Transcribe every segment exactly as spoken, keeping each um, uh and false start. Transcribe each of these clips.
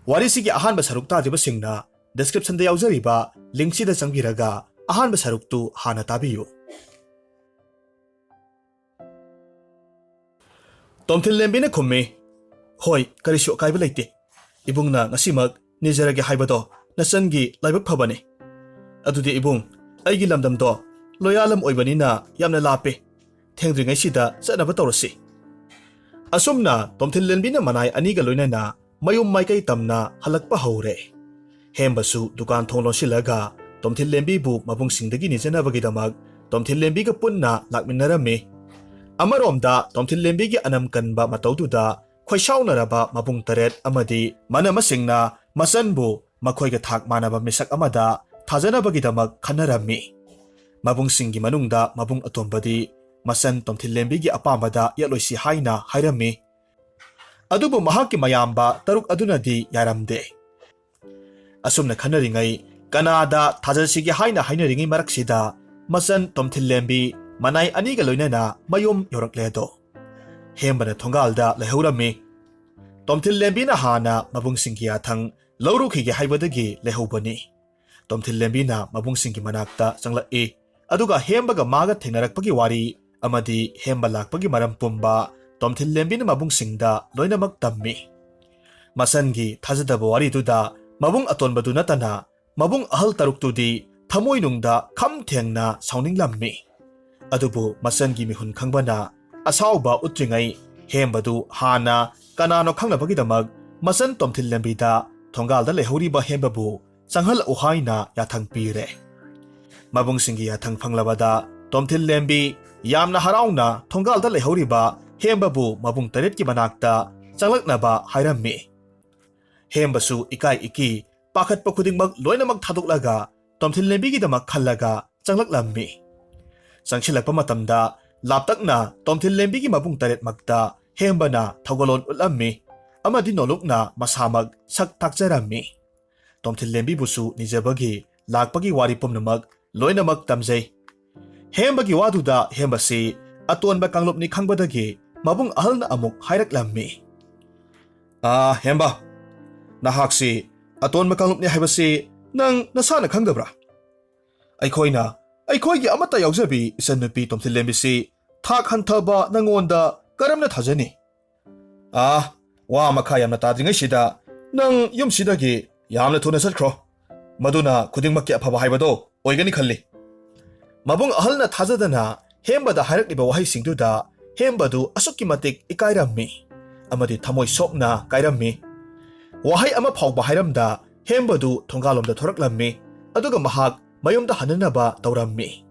ꯋꯥꯔꯤꯁꯤꯒꯤ ꯑꯍꯥꯟꯕ ꯁꯔꯨꯛ ꯇꯥꯗ꯭ꯔꯤꯕꯁꯤꯡꯅ descriptionꯗ ꯌꯥꯎꯖꯔꯤꯕ linkꯁꯤꯗ ꯆꯪꯕꯤꯔꯒ ꯑꯍꯥꯟꯕ ꯁꯔꯨꯛꯇꯨ ꯍꯥꯟꯅ ꯇꯥꯕꯤꯌꯨ꯫ ꯇꯣꯝꯊꯤꯜ ꯂꯦꯝꯕꯤꯅ ꯈꯨꯝꯃꯤ, "ꯍꯣꯏ, ꯀꯔꯤꯁꯨ ꯑꯀꯥꯏꯕ ꯂꯩꯇꯦ꯫ ꯏꯕꯨꯡꯅ ꯉꯁꯤꯃꯛ ꯅꯤꯖꯔꯒꯦ ꯍꯥꯏꯕꯗꯣ ꯅꯆꯟꯒꯤ ꯂꯥꯏꯕꯛ ꯐꯕꯅꯤ꯫ ꯑꯗꯨꯗꯤ ꯏꯕꯨꯡ, ꯑꯩꯒꯤ ꯂꯝꯗꯝꯗꯣ ꯂꯣꯌꯥꯂꯝ ꯑꯣꯏꯕꯅꯤꯅ ꯌꯥꯝꯅ ꯂꯥꯞꯄꯦ꯫ ꯊꯦꯡꯗ꯭ꯔꯤꯉꯩꯁꯤꯗ ꯆꯠꯅꯕ ꯇꯧꯔꯁꯤ꯫" ꯑꯁꯨꯝꯅ ꯇꯣꯝꯊꯤꯜ ꯂꯦꯝꯕꯤꯅ ꯃꯅꯥꯏ ꯑꯅꯤꯒ ꯂꯣꯏꯅꯅ ꯃꯌꯨꯝ ꯃꯥꯏꯀꯩ ꯇꯝꯅ ꯍꯜꯂꯛꯄ ꯍꯧꯔꯦ꯫ ꯍꯦꯝꯕꯁꯨ ꯗꯨꯀꯥꯟ ꯊꯣꯡ ꯂꯣꯟꯁꯤꯜꯂꯒ ꯇꯣꯝꯊꯤꯜ ꯂꯦꯝꯕꯤꯕꯨ ꯃꯕꯨꯡꯁꯤꯡꯗꯒꯤ ꯅꯤꯖꯅꯕꯒꯤꯗꯃꯛ ꯇꯣꯝꯊꯤꯜ ꯂꯦꯝꯕꯤꯒ ꯄꯨꯟꯅ ꯂꯥꯛꯃꯤꯟꯅꯔꯝꯃꯤ꯫ ꯑꯃꯔꯣꯝꯗ ꯇꯣꯝꯊꯤꯜ ꯂꯦꯝꯕꯤꯒꯤ ꯑꯅꯝ ꯀꯟꯕ ꯃꯇꯧꯗꯨꯗ ꯈꯣꯏꯁꯥꯎꯅꯔꯕ ꯃꯕꯨꯡ ꯇꯔꯦꯠ ꯑꯃꯗꯤ ꯃꯅꯃꯁꯤꯡꯅ ꯃꯆꯟꯕꯨ ꯃꯈꯣꯏꯒ ꯊꯥꯛ ꯃꯥꯟꯅꯕ ꯃꯤꯁꯛ ꯑꯃꯗ ꯊꯥꯖꯅꯕꯒꯤꯗꯃꯛ ꯈꯟꯅꯔꯝꯃꯤ꯫ ꯃꯕꯨꯡꯁꯤꯡꯒꯤ ꯃꯅꯨꯡꯗ ꯃꯕꯨꯡ ꯑꯇꯣꯝꯕꯗꯤ ꯃꯆꯟ ꯇꯣꯝꯊꯤꯜ ꯂꯦꯝꯕꯤꯒꯤ ꯑꯄꯥꯝꯕꯗ ꯌꯦꯠꯂꯣꯏꯁꯤ ꯍꯥꯏꯅ ꯍꯥꯏꯔꯝꯃꯤ꯫ ꯑꯗꯨꯕꯨ ꯃꯍꯥꯛꯀꯤ ꯃꯌꯥꯝꯕ ꯇꯔꯨꯛ ꯑꯗꯨꯅꯗꯤ ꯌꯥꯔꯝꯗꯦ꯫ ꯑꯁꯨꯝꯅ ꯈꯟꯅꯔꯤꯉꯩ, ꯀꯅꯥꯗ ꯊꯥꯖꯁꯤꯒꯦ ꯍꯥꯏꯅ ꯍꯥꯏꯅꯔꯤꯉꯩ ꯃꯔꯛꯁꯤꯗ ꯃꯆꯟ ꯇꯣꯝꯊꯤꯜ ꯂꯦꯝꯕꯤ ꯃꯅꯥꯏ ꯑꯅꯤꯒ ꯂꯣꯏꯅꯅ ꯃꯌꯨꯝ ꯌꯧꯔꯛꯂꯦ ꯑꯗꯣ꯫ ꯍꯦꯝꯕꯅ ꯊꯣꯡꯒꯥꯜꯗ ꯂꯩꯍꯧꯔꯝꯃꯤ꯫ ꯇꯣꯝꯊꯤꯜ ꯂꯦꯝꯕꯤꯅ ꯍꯥꯟꯅ ꯃꯕꯨꯡꯁꯤꯡꯒꯤ ꯌꯥꯊꯪ ꯂꯧꯔꯨꯈꯤꯒꯦ ꯍꯥꯏꯕꯗꯒꯤ ꯂꯩꯍꯧꯕꯅꯤ꯫ ꯇꯣꯝꯊꯤꯜ ꯂꯦꯝꯕꯤꯅ ꯃꯕꯨꯡꯁꯤꯡꯒꯤ ꯃꯅꯥꯛꯇ ꯆꯪꯂꯛꯏ꯫ ꯑꯗꯨꯒ ꯍꯦꯝꯕꯒ ꯃꯥꯒ ꯊꯦꯡꯅꯔꯛꯄꯒꯤ ꯋꯥꯔꯤ ꯑꯃꯗꯤ ꯍꯦꯝꯕ ꯂꯥꯛꯄꯒꯤ ꯃꯔꯝ ꯄꯨꯝꯕ ꯇꯣꯝꯊꯤꯜ ꯂꯦꯝꯕꯤꯅ ꯃꯕꯨꯡꯁꯤꯡꯗ ꯂꯣꯏꯅꯃꯛ ꯇꯝꯃꯤ꯫ ꯃꯆꯟꯒꯤ ꯊꯥꯖꯗꯕ ꯋꯥꯔꯤꯗꯨꯗ ꯃꯕꯨꯡ ꯑꯇꯣꯟꯕꯗꯨ ꯅꯠꯇꯅ ꯃꯕꯨꯡ ꯑꯍꯜ ꯇꯔꯨꯛꯇꯨꯗꯤ ꯊꯃꯣꯏꯅꯨꯡꯗ ꯈꯝ ꯊꯦꯡꯅ ꯁꯥꯎꯅꯤꯡꯂꯝꯃꯤ꯫ ꯑꯗꯨꯕꯨ ꯃꯆꯟꯒꯤ ꯃꯤꯍꯨꯟ ꯈꯪꯕꯅ ꯑꯁꯥꯎꯕ ꯎꯠꯇ꯭ꯔꯤꯉꯩ ꯍꯦꯝꯕꯗꯨ ꯍꯥꯟꯅ ꯀꯅꯥꯅꯣ ꯈꯪꯅꯕꯒꯤꯗꯃꯛ ꯃꯆꯟ ꯇꯣꯝꯊꯤꯜ ꯂꯦꯝꯕꯤꯗ ꯊꯣꯡꯒꯥꯜꯗ ꯂꯩꯍꯧꯔꯤꯕ ꯍꯦꯝꯕꯕꯨ ꯆꯪꯍꯜꯂꯛꯎ ꯍꯥꯏꯅ ꯌꯥꯊꯪ ꯄꯤꯔꯦ꯫ ꯃꯕꯨꯡꯁꯤꯡꯒꯤ ꯌꯥꯊꯪ ꯐꯪꯂꯕꯗ ꯇꯣꯝꯊꯤꯜ ꯂꯦꯝꯕꯤ ꯌꯥꯝꯅ ꯍꯔꯥꯎꯅ ꯊꯣꯡꯒꯥꯜꯗ ꯂꯩꯍꯧꯔꯤꯕ ꯍꯦꯝꯕꯕꯨ ꯃꯕꯨꯡ ꯇꯔꯦꯠꯀꯤ ꯃꯅꯥꯛꯇ ꯆꯪꯂꯛꯅꯕ ꯍꯥꯏꯔꯝꯃꯤ꯫ ꯍꯦꯝꯕꯁꯨ ꯏꯀꯥꯏ ꯏꯀꯤ ꯄꯥꯈꯠꯄ ꯈꯨꯗꯤꯡꯃꯛ ꯂꯣꯏꯅꯃꯛ ꯊꯥꯗꯣꯛꯂꯒ ꯇꯣꯝꯊꯤꯜ ꯂꯦꯝꯕꯤꯒꯤꯗꯃꯛ ꯈꯜꯂꯒ ꯆꯪꯂꯛꯂꯝꯃꯤ꯫ ꯆꯪꯁꯤꯜꯂꯛꯄ ꯃꯇꯝꯗ ꯂꯥꯞꯇꯛꯅ ꯇꯣꯝꯊꯤꯜ ꯂꯦꯝꯕꯤꯒꯤ ꯃꯕꯨꯡ ꯇꯔꯦꯠꯃꯛꯇ ꯍꯦꯝꯕꯅ ꯊꯧꯒꯜꯂꯣꯟ ꯎꯠꯂꯝꯃꯤ ꯑꯃꯗꯤ ꯅꯣꯂꯨꯛꯅ ꯃꯁꯥꯃꯛ ꯁꯛ ꯇꯥꯛꯆꯔꯝꯃꯤ꯫ ꯇꯣꯝꯊꯤꯜ ꯂꯦꯝꯕꯤꯕꯨꯁꯨ ꯅꯤꯖꯕꯒꯤ ꯂꯥꯛꯄꯒꯤ ꯋꯥꯔꯤ ꯄꯨꯝꯅꯃꯛ ꯂꯣꯏꯅꯃꯛ ꯇꯝꯖꯩ꯫ ꯍꯦꯝꯕꯒꯤ ꯋꯥꯗꯨꯗ ꯍꯦꯝꯕꯁꯤ ꯑꯇꯣꯟꯕ ꯀꯥꯡꯂꯨꯞꯅꯤ ꯈꯪꯕꯗꯒꯤ ꯃꯕꯨꯡ ꯑꯍꯜꯅ ꯑꯃꯨꯛ ꯍꯥꯏꯔꯛꯂꯝꯃꯤ, "ꯑꯥ, ꯍꯦꯝꯕ, ꯅꯍꯥꯛꯁꯤ ꯑꯇꯣꯟꯕ ꯀꯥꯡꯂꯨꯞꯅꯤ ꯍꯥꯏꯕꯁꯤ ꯅꯪ ꯅꯁꯥꯅ ꯈꯪꯗꯕ꯭ꯔꯥ? ꯑꯩꯈꯣꯏꯅ ꯑꯩꯈꯣꯏꯒꯤ ꯑꯃꯠꯇ ꯌꯥꯎꯖꯕꯤ ꯏꯆꯟꯅꯨꯄꯤ ꯇꯣꯝꯊꯤꯜꯂꯦꯝꯕꯤꯁꯤ ꯊꯥꯛ ꯍꯟꯊꯕ ꯅꯪꯉꯣꯟꯗ ꯀꯔꯝꯅ ꯊꯥꯖꯅꯤ? ꯑꯥ, ꯋꯥ ꯃꯈꯥ ꯌꯥꯝꯅ ꯇꯥꯗ꯭ꯔꯤꯉꯩꯁꯤꯗ ꯅꯪ ꯌꯨꯝꯁꯤꯗꯒꯤ ꯌꯥꯝꯅ ꯊꯨꯅ ꯆꯠꯈ꯭ꯔꯣ꯫ ꯃꯗꯨꯅ ꯈꯨꯗꯤꯡꯃꯛꯀꯤ ꯑꯐꯕ ꯍꯥꯏꯕꯗꯣ ꯑꯣꯏꯒꯅꯤ ꯈꯜꯂꯤ꯫ ꯃꯕꯨꯡ ꯑꯍꯜꯅ ꯊꯥꯖꯗꯅ ꯍꯦꯝꯕꯗ ꯍꯥꯏꯔꯛꯂꯤꯕ ꯋꯥꯍꯩꯁꯤꯡꯗꯨꯗ ꯍꯦꯝꯕꯗꯨ ꯑꯁꯨꯛꯀꯤ ꯃꯇꯤꯛ ꯏꯀꯥꯏꯔꯝꯃꯤ ꯑꯃꯗꯤ ꯊꯃꯣꯏ ꯁꯣꯛꯅ ꯀꯥꯏꯔꯝꯃꯤ꯫ ꯋꯥꯍꯩ ꯑꯃ ꯐꯥꯎꯕ ꯍꯥꯏꯔꯝꯗ ꯍꯦꯝꯕꯗꯨ ꯊꯣꯡꯒꯥꯜꯂꯣꯝꯗ ꯊꯣꯔꯛꯂꯝꯃꯤ, ꯑꯗꯨꯒ ꯃꯍꯥꯛ ꯃꯌꯨꯝꯗ ꯍꯟꯅꯅꯕ ꯇꯧꯔꯝꯃꯤ꯫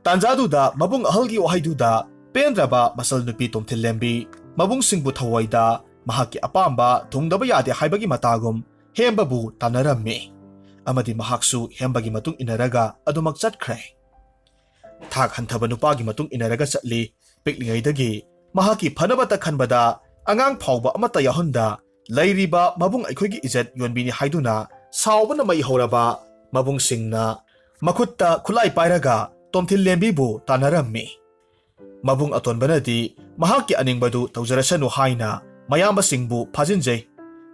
ꯇꯥꯟꯖꯥꯗꯨꯗ ꯃꯕꯨꯡ ꯑꯍꯜꯒꯤ ꯋꯥꯍꯩꯗꯨꯗ ꯄꯦꯟꯗ꯭ꯔꯕ ꯃꯆꯜ ꯅꯨꯄꯤ ꯇꯣꯝꯊꯤꯜꯂꯦꯝꯕꯤ ꯃꯕꯨꯡꯁꯤꯡꯕꯨ ꯊꯧꯑꯣꯏꯗ ꯃꯍꯥꯛꯀꯤ ꯑꯄꯥꯝꯕ ꯊꯨꯡꯗꯕ ꯌꯥꯗꯦ ꯍꯥꯏꯕꯒꯤ ꯃꯇꯥꯒꯨꯝ ꯍꯦꯝꯕꯕꯨ ꯇꯥꯟꯅꯔꯝꯃꯤ, ꯑꯃꯗꯤ ꯃꯍꯥꯛꯁꯨ ꯍꯦꯝꯕꯒꯤ ꯃꯇꯨꯡ ꯏꯟꯅꯔꯒ ꯑꯗꯨꯃꯛ ꯆꯠꯈ꯭ꯔꯦ꯫ ꯊꯥꯛ ꯍꯟꯊꯕ ꯅꯨꯄꯥꯒꯤ ꯃꯇꯨꯡ ꯏꯟꯅꯔꯒ ꯆꯠꯂꯤ꯫ ꯄꯤꯛꯂꯤꯉꯩꯗꯒꯤ ꯃꯍꯥꯛꯀꯤ ꯐꯅꯕꯇ ꯈꯟꯕꯗ ꯑꯉꯥꯡ ꯐꯥꯎꯕ ꯑꯃꯠꯇ ꯌꯥꯎꯍꯟꯗ ꯂꯩꯔꯤꯕ ꯃꯕꯨꯡ ꯑꯩꯈꯣꯏꯒꯤ ꯏꯖꯠ ꯌꯣꯟꯕꯤꯅꯤ ꯍꯥꯏꯗꯨꯅ ꯁꯥꯎꯕꯅ ꯃꯩ ꯍꯧꯔꯕ ꯃꯕꯨꯡꯁꯤꯡꯅ ꯃꯈꯨꯠꯇ ꯈꯨꯠꯂꯥꯏ ꯄꯥꯏꯔꯒ ꯇꯣꯝꯊꯤꯜꯂꯦꯝꯕꯤꯕꯨ ꯇꯥꯟꯅꯔꯝꯃꯤ꯫ ꯃꯕꯨꯡ ꯑꯇꯣꯟꯕꯅꯗꯤ ꯃꯍꯥꯛꯀꯤ ꯑꯅꯤꯡꯕꯗꯨ ꯇꯧꯖꯔꯁꯅꯨ ꯍꯥꯏꯅ ꯃꯌꯥꯝꯕꯁꯤꯡꯕꯨ ꯐꯥꯖꯤꯟꯖꯩ꯫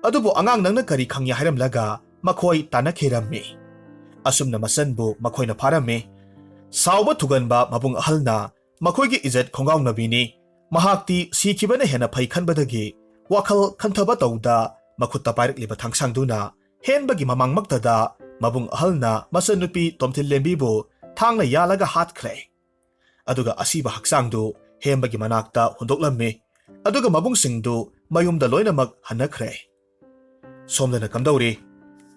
ꯑꯗꯨꯕꯨ ꯑꯉꯥꯡ ꯅꯪꯅ ꯀꯔꯤ ꯈꯪꯉꯤ ꯍꯥꯏꯔꯝꯂꯒ ꯃꯈꯣꯏ ꯇꯥꯟꯅꯈꯤꯔꯝꯃꯤ꯫ ꯑꯁꯨꯝꯅ ꯃꯆꯟꯕꯨ ꯃꯈꯣꯏꯅ ꯐꯥꯔꯝꯃꯤ꯫ ꯁꯥꯎꯕ ꯊꯨꯒꯟꯕ ꯃꯕꯨꯡ ꯑꯍꯜꯅ ꯃꯈꯣꯏꯒꯤ ꯏꯖꯠ ꯈꯣꯡꯒꯥꯎꯅꯕꯤꯅꯤ, ꯃꯍꯥꯛꯇꯤ ꯁꯤꯈꯤꯕꯅ ꯍꯦꯟꯅ ꯐꯩ ꯈꯟꯕꯗꯒꯤ ꯋꯥꯈꯜ ꯈꯟꯊꯕ ꯇꯧꯗ ꯃꯈꯨꯠꯇ ꯄꯥꯏꯔꯛꯂꯤꯕ ꯊꯥꯡꯁꯥꯡꯗꯨꯅ ꯍꯦꯟꯕꯒꯤ ꯃꯃꯥꯡꯃꯛꯇꯗ ꯃꯕꯨꯡ ꯑꯍꯜꯅ ꯃꯆꯟꯅꯨꯄꯤ ꯇꯣꯝꯊꯤꯜꯂꯦꯝꯕꯤꯕꯨ ꯊꯥꯡꯅ ꯌꯥꯜꯂꯒ ꯍꯥꯠꯈ꯭ꯔꯦ꯫ ꯑꯗꯨꯒ ꯑꯁꯤꯕ ꯍꯛꯆꯥꯡꯗꯨ ꯍꯦꯝꯕꯒꯤ ꯃꯅꯥꯛꯇ ꯍꯨꯟꯗꯣꯛꯂꯝꯃꯤ꯫ ꯑꯗꯨꯒ ꯃꯕꯨꯡꯁꯤꯡꯗꯨ ꯃꯌꯨꯝꯗ ꯂꯣꯏꯅꯃꯛ ꯍꯟꯅꯈ꯭ꯔꯦ꯫ ꯁꯣꯝꯗꯅ ꯀꯝꯗꯧꯔꯤ?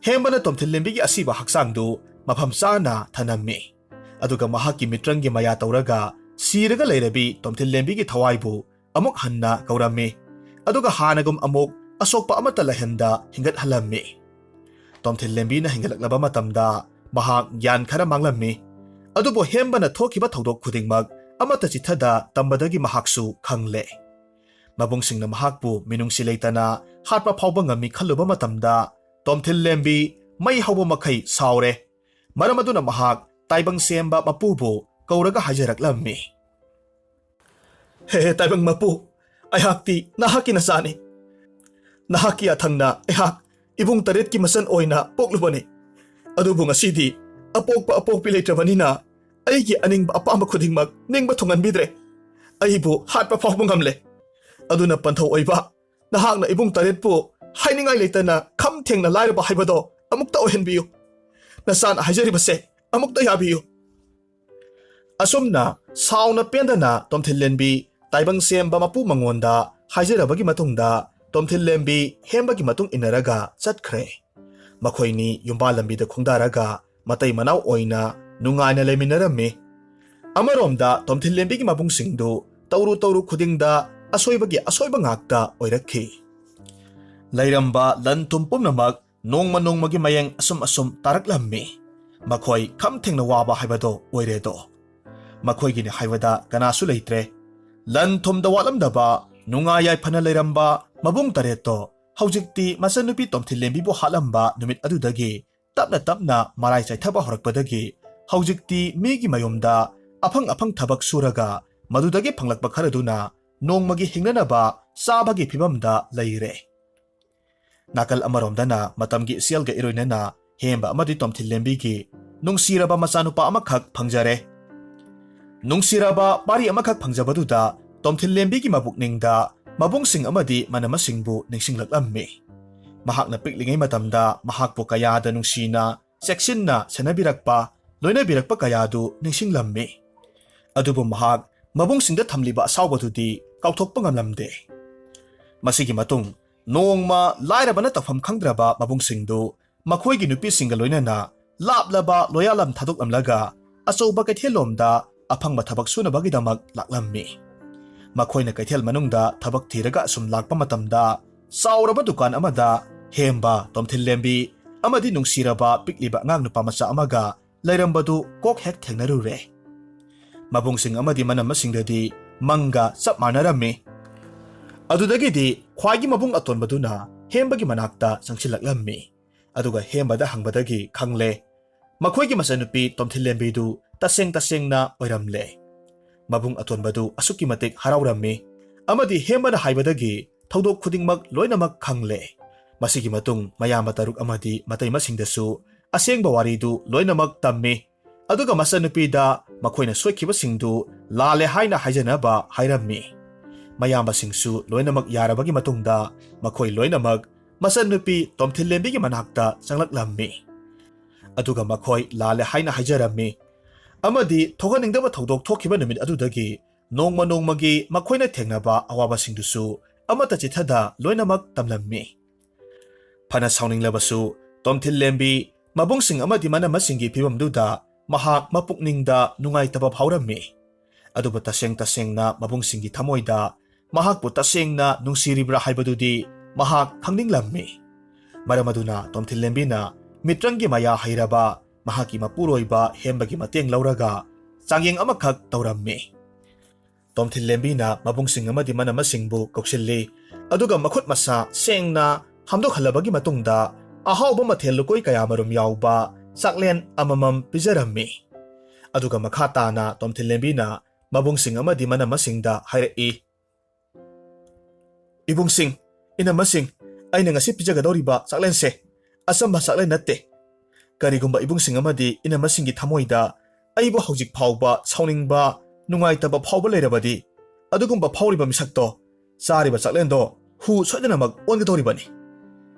ꯍꯦꯝꯕꯅ ꯇꯣꯝꯊꯤꯜꯂꯦꯝꯕꯤꯒꯤ ꯑꯁꯤꯕ ꯍꯛꯆꯥꯡꯗꯨ ꯃꯐꯝ ꯆꯥꯅ ꯊꯅꯝꯃꯤ꯫ ꯑꯗꯨꯒ ꯃꯍꯥꯛꯀꯤ ꯃꯤꯇ꯭ꯔꯪꯒꯤ ꯃꯌꯥ ꯇꯧꯔꯒ ꯁꯤꯔꯒ ꯂꯩꯔꯕꯤ ꯇꯣꯝꯊꯤꯜꯂꯦꯝꯕꯤꯒꯤ ꯊꯋꯥꯏꯕꯨ ꯑꯃꯨꯛ ꯍꯟꯅ ꯀꯧꯔꯝꯃꯤ꯫ ꯑꯗꯨꯒ ꯍꯥꯟꯅꯒꯨꯝ ꯑꯃꯨꯛ ꯑꯁꯣꯛꯄ ꯑꯃꯠꯇ ꯂꯩꯍꯟꯗ ꯍꯤꯡꯒꯠꯍꯜꯂꯝꯃꯤ꯫ ꯇꯣꯝꯊꯤꯜꯂꯦꯝꯕꯤꯅ ꯍꯤꯡꯒꯠꯂꯛꯂꯕ ꯃꯇꯝꯗ ꯃꯍꯥꯛ ꯒ꯭ꯌꯥꯟ ꯈꯔ ꯃꯥꯡꯂꯝꯃꯤ꯫ ꯑꯗꯨꯕꯨ ꯍꯦꯝꯕꯅ ꯊꯣꯛꯈꯤꯕ ꯊꯧꯗꯣꯛ ꯈꯨꯗꯤꯡꯃꯛ ꯑꯃꯠꯇ ꯆꯤꯠꯊꯗ ꯇꯝꯕꯗꯒꯤ ꯃꯍꯥꯛꯁꯨ ꯈꯪꯂꯦ꯫ ꯃꯕꯨꯡꯁꯤꯡꯅ ꯃꯍꯥꯛꯄꯨ ꯃꯤꯅꯨꯡꯁꯤ ꯂꯩꯇꯅ ꯍꯥꯠꯄ ꯐꯥꯎꯕ ꯉꯝꯃꯤ ꯈꯜꯂꯨꯕ ꯃꯇꯝꯗ ꯇꯣꯝꯊꯤꯜꯂꯦꯝꯕꯤ ꯃꯩ ꯍꯧꯕ ꯃꯈꯩ ꯁꯥꯎꯔꯦ꯫ ꯃꯔꯝ ꯑꯗꯨꯅ ꯃꯍꯥꯛ ꯇꯥꯏꯕꯪ ꯁꯦꯝꯕ ꯃꯄꯨꯕꯨ ꯀꯧꯔꯒ ꯍꯥꯏꯖꯔꯛꯂꯝꯃꯤ, "ꯍꯦ ꯇꯥꯏꯕꯪ ꯃꯄꯨ, ꯑꯩꯍꯥꯛꯇꯤ ꯅꯍꯥꯛꯀꯤ ꯅꯆꯥꯅꯤ꯫ ꯅꯍꯥꯛꯀꯤ ꯌꯥꯊꯪꯅ ꯑꯩꯍꯥꯛ ꯏꯕꯨꯡ ꯇꯔꯦꯠꯀꯤ ꯃꯆꯟ ꯑꯣꯏꯅ ꯄꯣꯛꯂꯨꯕꯅꯤ꯫ ꯑꯗꯨꯕꯨ ꯉꯁꯤꯗꯤ ꯑꯄꯣꯛꯄ ꯑꯄꯣꯛꯄꯤ ꯂꯩꯇ꯭ꯔꯕꯅꯤꯅ ꯑꯩꯒꯤ ꯑꯅꯤꯡꯕ ꯑꯄꯥꯝꯕ ꯈꯨꯗꯤꯡꯃꯛ ꯅꯤꯡꯕ ꯊꯨꯡꯍꯟꯕꯤꯗ꯭ꯔꯦ꯫ ꯑꯩꯕꯨ ꯍꯥꯠꯄ ꯐꯥꯎꯕ ꯉꯝꯂꯦ꯫ ꯑꯗꯨꯅ ꯄꯟꯊꯧ ꯑꯣꯏꯕ, ꯅꯍꯥꯛꯅ ꯏꯕꯨꯡ ꯇꯔꯦꯠꯄꯨ ꯍꯥꯏꯅꯤꯡꯉꯥꯏ ꯂꯩꯇꯅ ꯈꯝ ꯊꯦꯡꯅ ꯂꯥꯏꯔꯕ ꯍꯥꯏꯕꯗꯣ ꯑꯃꯨꯛꯇ ꯑꯣꯏꯍꯟꯕꯤꯌꯨ꯫ ꯅꯆꯥꯅ ꯍꯥꯏꯖꯔꯤꯕꯁꯦ ꯑꯃꯨꯛꯇ ꯌꯥꯕꯤꯌꯨ꯫ ꯑꯁꯨꯝꯅ ꯁꯥꯎꯅ ꯄꯦꯟꯗꯅ ꯇꯣꯝꯊꯤꯜꯂꯦꯟꯕꯤ ꯇꯥꯏꯕꯪ ꯁꯦꯝꯕ ꯃꯄꯨ ꯃꯉꯣꯟꯗ ꯍꯥꯏꯖꯔꯕꯒꯤ ꯃꯇꯨꯡꯗ ꯇꯣꯝꯊꯤꯜꯂꯦꯟꯕꯤ ꯍꯦꯝꯕꯒꯤ ꯃꯇꯨꯡ ꯏꯟꯅꯔꯒ ꯆꯠꯈ꯭ꯔꯦ꯫ ꯃꯈꯣꯏꯅꯤ ꯌꯨꯝꯕꯥꯜ ꯂꯝꯕꯤꯗ ꯈꯣꯡꯗꯥꯔꯒ ꯃꯇꯩ ꯃꯅꯥꯎ ꯑꯣꯏꯅ ꯅꯨꯡꯉꯥꯏꯅ ꯂꯩꯃꯤꯟꯅꯔꯝꯃꯤ꯫ ꯑꯃꯔꯣꯝꯗ ꯇꯣꯝꯊꯤꯜꯂꯦꯟꯕꯤꯒꯤ ꯃꯕꯨꯡꯁꯤꯡꯗꯨ ꯇꯧꯔꯨ ꯇꯧꯔꯨ ꯈꯨꯗꯤꯡꯗ ꯑꯁꯣꯏꯕꯒꯤ ꯑꯁꯣꯏꯕ ꯉꯥꯛꯇ ꯑꯣꯏꯔꯛꯈꯤ꯫ ꯂꯩꯔꯝꯕ ꯂꯟ ꯊꯨꯝ ꯄꯨꯝꯅꯃꯛ ꯅꯣꯡꯃ ꯅꯣꯡꯃꯒꯤ ꯃꯌꯦꯡ ꯑꯁꯨꯝ ꯑꯁꯨꯝ ꯇꯥꯔꯛꯂꯝꯃꯤ꯫ ꯃꯈꯣꯏ ꯈꯝ ꯊꯦꯡꯅ ꯋꯥꯕ ꯍꯥꯏꯕꯗꯣ ꯑꯣꯏꯔꯦꯗꯣ꯫ ꯃꯈꯣꯏꯒꯤꯅꯤ ꯍꯥꯏꯕꯗ ꯀꯅꯥꯁꯨ ꯂꯩꯇ꯭ꯔꯦ꯫ ꯂꯟ ꯊꯨꯝꯗ ꯋꯥꯠꯂꯝꯗꯕ, ꯅꯨꯡꯉꯥꯏ ꯌꯥꯏꯐꯅ ꯂꯩꯔꯝꯕ ꯃꯕꯨꯡ ꯇꯔꯦꯠꯇꯣ ꯍꯧꯖꯤꯛꯇꯤ ꯃꯆꯟꯅꯨꯄꯤ ꯇꯣꯝꯊꯤꯜꯂꯦꯝꯕꯤꯕꯨ ꯍꯥꯠꯂꯝꯕ ꯅꯨꯃꯤꯠ ꯑꯗꯨꯗꯒꯤ ꯇꯞꯅ ꯇꯞꯅ ꯃꯔꯥꯏ ꯆꯥꯏꯊꯕ ꯍꯧꯔꯛꯄꯗꯒꯤ ꯍꯧꯖꯤꯛꯇꯤ ꯃꯤꯒꯤ ꯃꯌꯨꯝꯗ ꯑꯐꯪ ꯑꯐꯪ ꯊꯕꯛ ꯁꯨꯔꯒ ꯃꯗꯨꯗꯒꯤ ꯐꯪꯂꯛꯄ ꯈꯔꯗꯨꯅ ꯅꯣꯡꯃꯒꯤ ꯍꯤꯡꯅꯅꯕ ꯆꯥꯕꯒꯤ ꯐꯤꯕꯝꯗ ꯂꯩꯔꯦ꯫ ꯅꯥꯀꯜ ꯑꯃꯔꯣꯝꯗꯅ ꯃꯇꯝꯒꯤ ꯏꯆꯦꯜꯒ ꯏꯔꯣꯏꯅꯅ ꯍꯦꯝꯕ ꯑꯃꯗꯤ ꯇꯣꯝꯊꯤꯜꯂꯦꯝꯕꯤꯒꯤ ꯅꯨꯡꯁꯤꯔꯕ ꯃꯆꯥꯅꯨꯄꯥ ꯑꯃꯈꯛ ꯐꯪꯖꯔꯦ꯫ ꯅꯨꯡꯁꯤꯔꯕ ꯄꯥꯔꯤ ꯑꯃꯈꯛ ꯐꯪꯖꯕꯗꯨꯗ ꯇꯣꯝꯊꯤꯜꯂꯦꯝꯕꯤꯒꯤ ꯃꯕꯨꯛꯅꯤꯡꯗ ꯃꯕꯨꯡꯁꯤꯡ ꯑꯃꯗꯤ ꯃꯅꯝꯃꯁꯤꯡꯕꯨ ꯅꯤꯡꯁꯤꯡꯂꯛꯂꯝꯃꯤ꯫ ꯃꯍꯥꯛꯅ ꯄꯤꯛꯂꯤꯉꯩ ꯃꯇꯝꯗ ꯃꯍꯥꯛꯄꯨ ꯀꯌꯥꯗ ꯅꯨꯡꯁꯤꯅ, ꯆꯦꯛꯁꯤꯟꯅ ꯁꯦꯟꯅꯕꯤꯔꯛꯄ, ꯂꯣꯏꯅꯕꯤꯔꯛꯄ ꯀꯌꯥꯗꯨ ꯅꯤꯡꯁꯤꯡꯂꯝꯃꯤ꯫ ꯑꯗꯨꯕꯨ ꯃꯍꯥꯛ ꯃꯕꯨꯡꯁꯤꯡꯗ ꯊꯝꯂꯤꯕ ꯑꯁꯥꯎꯕꯗꯨꯗꯤ ꯀꯥꯎꯊꯣꯛꯄ ꯉꯝꯂꯝꯗꯦ꯫ ꯃꯁꯤꯒꯤ ꯃꯇꯨꯡ ꯅꯣꯡꯃ ꯂꯥꯏꯔꯕꯅ ꯇꯧꯐꯝ ꯈꯪꯗ꯭ꯔꯕ ꯃꯕꯨꯡꯁꯤꯡꯗꯨ ꯃꯈꯣꯏꯒꯤ ꯅꯨꯄꯤꯁꯤꯡꯒ ꯂꯣꯏꯅꯅ ꯂꯥꯞꯂꯕ ꯂꯣꯌꯥꯂꯝ ꯊꯥꯗꯣꯛꯂꯝꯂꯒ ꯑꯆꯧꯕ ꯀꯩꯊꯦꯜꯂꯣꯝꯗ ꯑꯐꯪꯕ ꯊꯕꯛ ꯁꯨꯅꯕꯒꯤꯗꯃꯛ ꯂꯥꯛꯂꯝꯃꯤ꯫ ꯃꯈꯣꯏꯅ ꯀꯩꯊꯦꯜ ꯃꯅꯨꯡꯗ ꯊꯕꯛ ꯊꯤꯔꯒ ꯑꯁꯨꯝ ꯂꯥꯛꯄ ꯃꯇꯝꯗ ꯆꯥꯎꯔꯕ ꯗꯨꯀꯥꯟ ꯑꯃꯗ ꯍꯦꯝꯕ, ꯇꯣꯝꯊꯤꯜꯂꯦꯝꯕꯤ ꯑꯃꯗꯤ ꯅꯨꯡꯁꯤꯔꯕ ꯄꯤꯛꯂꯤꯕ ꯑꯉꯥꯡ ꯅꯨꯄꯥ ꯃꯆꯥ ꯑꯃꯒ ꯂꯩꯔꯝꯕꯗꯨ ꯀꯣꯛ ꯍꯦꯛ ꯊꯦꯡꯅꯔꯨꯔꯦ꯫ ꯃꯕꯨꯡꯁꯤꯡ ꯑꯃꯗꯤ ꯃꯅꯝꯃꯁꯤꯡꯗꯗꯤ ꯃꯪꯒ ꯆꯞ ꯃꯥꯟꯅꯔꯝꯃꯤ꯫ ꯑꯗꯨꯗꯒꯤꯗꯤ ꯈ꯭ꯋꯥꯏꯒꯤ ꯃꯕꯨꯡ ꯑꯇꯣꯟꯕꯗꯨꯅ ꯍꯦꯝꯕꯒꯤ ꯃꯅꯥꯛꯇ ꯆꯪꯁꯤꯜꯂꯛꯂꯝꯃꯤ꯫ ꯑꯗꯨꯒ ꯍꯦꯝꯕꯗ ꯍꯪꯕꯗꯒꯤ ꯈꯪꯂꯦ, ꯃꯈꯣꯏꯒꯤ ꯃꯆꯟꯅꯨꯄꯤ ꯇꯣꯝꯊꯤꯜꯂꯦꯝꯕꯤꯗꯨ ꯇꯁꯦꯡ ꯇꯁꯦꯡꯅ ꯑꯣꯏꯔꯝꯂꯦ꯫ ꯃꯕꯨꯡ ꯑꯇꯣꯟꯕꯗꯨ ꯑꯁꯨꯛꯀꯤ ꯃꯇꯤꯛ ꯍꯔꯥꯎꯔꯝꯃꯤ ꯑꯃꯗꯤ ꯍꯦꯝꯕꯅ ꯍꯥꯏꯕꯗꯒꯤ ꯊꯧꯗꯣꯛ ꯈꯨꯗꯤꯡꯃꯛ ꯂꯣꯏꯅꯃꯛ ꯈꯪꯂꯦ꯫ ꯃꯁꯤꯒꯤ ꯃꯇꯨꯡ ꯃꯌꯥꯝꯕ ꯇꯔꯨꯛ ꯑꯃꯗꯤ ꯃꯇꯩꯃꯁꯤꯡꯗꯁꯨ ꯑꯁꯦꯡꯕ ꯋꯥꯔꯤꯗꯨ ꯂꯣꯏꯅꯃꯛ ꯇꯝꯃꯤ꯫ ꯑꯗꯨꯒ ꯃꯆꯟꯅꯨꯄꯤꯗ ꯃꯈꯣꯏꯅ ꯁꯣꯏꯈꯤꯕꯁꯤꯡꯗꯨ ꯂꯥꯜꯂꯦ ꯍꯥꯏꯅ ꯍꯥꯏꯖꯅꯕ ꯍꯥꯏꯔꯝꯃꯤ꯫ ꯃꯌꯥꯝꯕꯁꯤꯡꯁꯨ ꯂꯣꯏꯅꯃꯛ ꯌꯥꯔꯕꯒꯤ ꯃꯇꯨꯡꯗ ꯃꯈꯣꯏ ꯂꯣꯏꯅꯃꯛ ꯃꯆꯟꯅꯨꯄꯤ ꯇꯣꯝꯊꯤꯜꯂꯦꯝꯕꯤꯒꯤ ꯃꯅꯥꯛꯇ ꯆꯪꯂꯛꯂꯝꯃꯤ꯫ ꯑꯗꯨꯒ ꯃꯈꯣꯏ ꯂꯥꯜꯂꯦ ꯍꯥꯏꯅ ꯍꯥꯏꯖꯔꯝꯃꯤ꯫ ꯑꯃꯗꯤ ꯊꯣꯛꯍꯟꯅꯤꯡꯗꯕ ꯊꯧꯗꯣꯛ ꯊꯣꯛꯈꯤꯕ ꯅꯨꯃꯤꯠ ꯑꯗꯨꯗꯒꯤ ꯅꯣꯡꯃ ꯅꯣꯡꯃꯒꯤ ꯃꯈꯣꯏꯅ ꯊꯦꯡꯅꯕ ꯑꯋꯥꯕꯁꯤꯡꯗꯨꯁꯨ ꯑꯃꯠꯇ ꯆꯤꯊꯗ ꯂꯣꯏꯅꯃꯛ ꯇꯝꯂꯝꯃꯤ꯫ ꯐꯅ ꯁꯥꯎꯅꯤꯡꯂꯕꯁꯨ ꯇꯣꯝꯊꯤꯜꯂꯦꯝꯕꯤ ꯃꯕꯨꯡꯁꯤꯡ ꯑꯃꯗꯤ ꯃꯅꯝꯃꯁꯤꯡꯒꯤ ꯐꯤꯕꯝꯗꯨꯗ ꯃꯍꯥꯛ ꯃꯄꯨꯛꯅꯤꯡꯗ ꯅꯨꯡꯉꯥꯏꯇꯕ ꯐꯥꯎꯔꯝꯃꯤ꯫ ꯑꯗꯨꯕꯨ ꯇꯁꯦꯡ ꯇꯁꯦꯡꯅ ꯃꯕꯨꯡꯁꯤꯡꯒꯤ ꯊꯃꯣꯏꯗ ꯃꯍꯥꯛꯄꯨ ꯇꯁꯦꯡꯅ ꯅꯨꯡꯁꯤꯔꯤꯕ꯭ꯔꯥ ꯍꯥꯏꯕꯗꯨꯗꯤ ꯃꯍꯥꯛ ꯈꯪꯅꯤꯡꯂꯝꯃꯤ꯫ ꯃꯔꯝ ꯑꯗꯨꯅ ꯇꯣꯝꯊꯤꯜꯂꯦꯝꯕꯤꯅ ꯃꯤꯇ꯭ꯔꯪꯒꯤ ꯃꯌꯥ ꯍꯩꯔꯕ ꯃꯍꯥꯛꯀꯤ ꯃꯄꯨꯔꯣꯏꯕ ꯍꯦꯝꯕꯒꯤ ꯃꯇꯦꯡ ꯂꯧꯔꯒ ꯆꯥꯡꯌꯦꯡ ꯑꯃꯈꯛ ꯇꯧꯔꯝꯃꯤ꯫ ꯇꯣꯝꯊꯤꯜꯂꯦꯝꯕꯤꯅ ꯃꯕꯨꯡꯁꯤꯡ ꯑꯃꯗꯤ ꯃꯅꯝꯃꯁꯤꯡꯕꯨ ꯀꯧꯁꯤꯜꯂꯤ꯫ ꯑꯗꯨꯒ ꯃꯈꯨꯠ ꯃꯁꯥ ꯁꯦꯡꯅ ꯍꯥꯝꯗꯣꯛꯍꯜꯂꯕꯒꯤ ꯃꯇꯨꯡꯗ ꯑꯍꯥꯎꯕ ꯃꯊꯦꯜ ꯂꯨꯀꯣꯏ ꯀꯌꯥꯃꯔꯨꯝ ꯌꯥꯎꯕ ꯆꯥꯛꯂꯦꯟ ꯑꯃꯃꯝ ꯄꯤꯖꯔꯝꯃꯤ꯫ ꯑꯗꯨꯒ ꯃꯈꯥ ꯇꯥꯅ ꯇꯣꯝꯊꯤꯜꯂꯦꯝꯕꯤꯅ ꯃꯕꯨꯡꯁꯤꯡ ꯑꯃꯗꯤ ꯃꯅꯝꯃꯁꯤꯡꯗ ꯍꯥꯏꯔꯛꯏ, "ꯏꯕꯨꯡꯁꯤꯡ, ꯏꯅꯝꯃꯁꯤꯡ, ꯑꯩꯅ ꯉꯁꯤ ꯄꯤꯖꯒꯗꯧꯔꯤꯕ ꯆꯥꯛꯂꯦꯟꯁꯦ ꯑꯆꯝꯕ ꯆꯥꯛꯂꯦꯟ ꯅꯠꯇꯦ꯫ ꯀꯔꯤꯒꯨꯝꯕ ꯏꯕꯨꯡꯁꯤꯡ ꯑꯃꯗꯤ ꯏꯅꯝꯃꯁꯤꯡꯒꯤ ꯊꯃꯣꯏꯗ ꯑꯩꯕꯨ ꯍꯧꯖꯤꯛ ꯐꯥꯎꯕ ꯁꯥꯎꯅꯤꯡꯕ, ꯅꯨꯡꯉꯥꯏꯇꯕ ꯐꯥꯎꯕ ꯂꯩꯔꯕꯗꯤ, ꯑꯗꯨꯒꯨꯝꯕ ꯐꯥꯎꯔꯤꯕ ꯃꯤꯁꯛꯇꯣ ꯆꯥꯔꯤꯕ ꯆꯥꯛꯂꯦꯟꯗꯣ ꯍꯨ ꯁꯣꯏꯗꯅꯃꯛ ꯑꯣꯟꯒꯗꯧꯔꯤꯕꯅꯤ꯫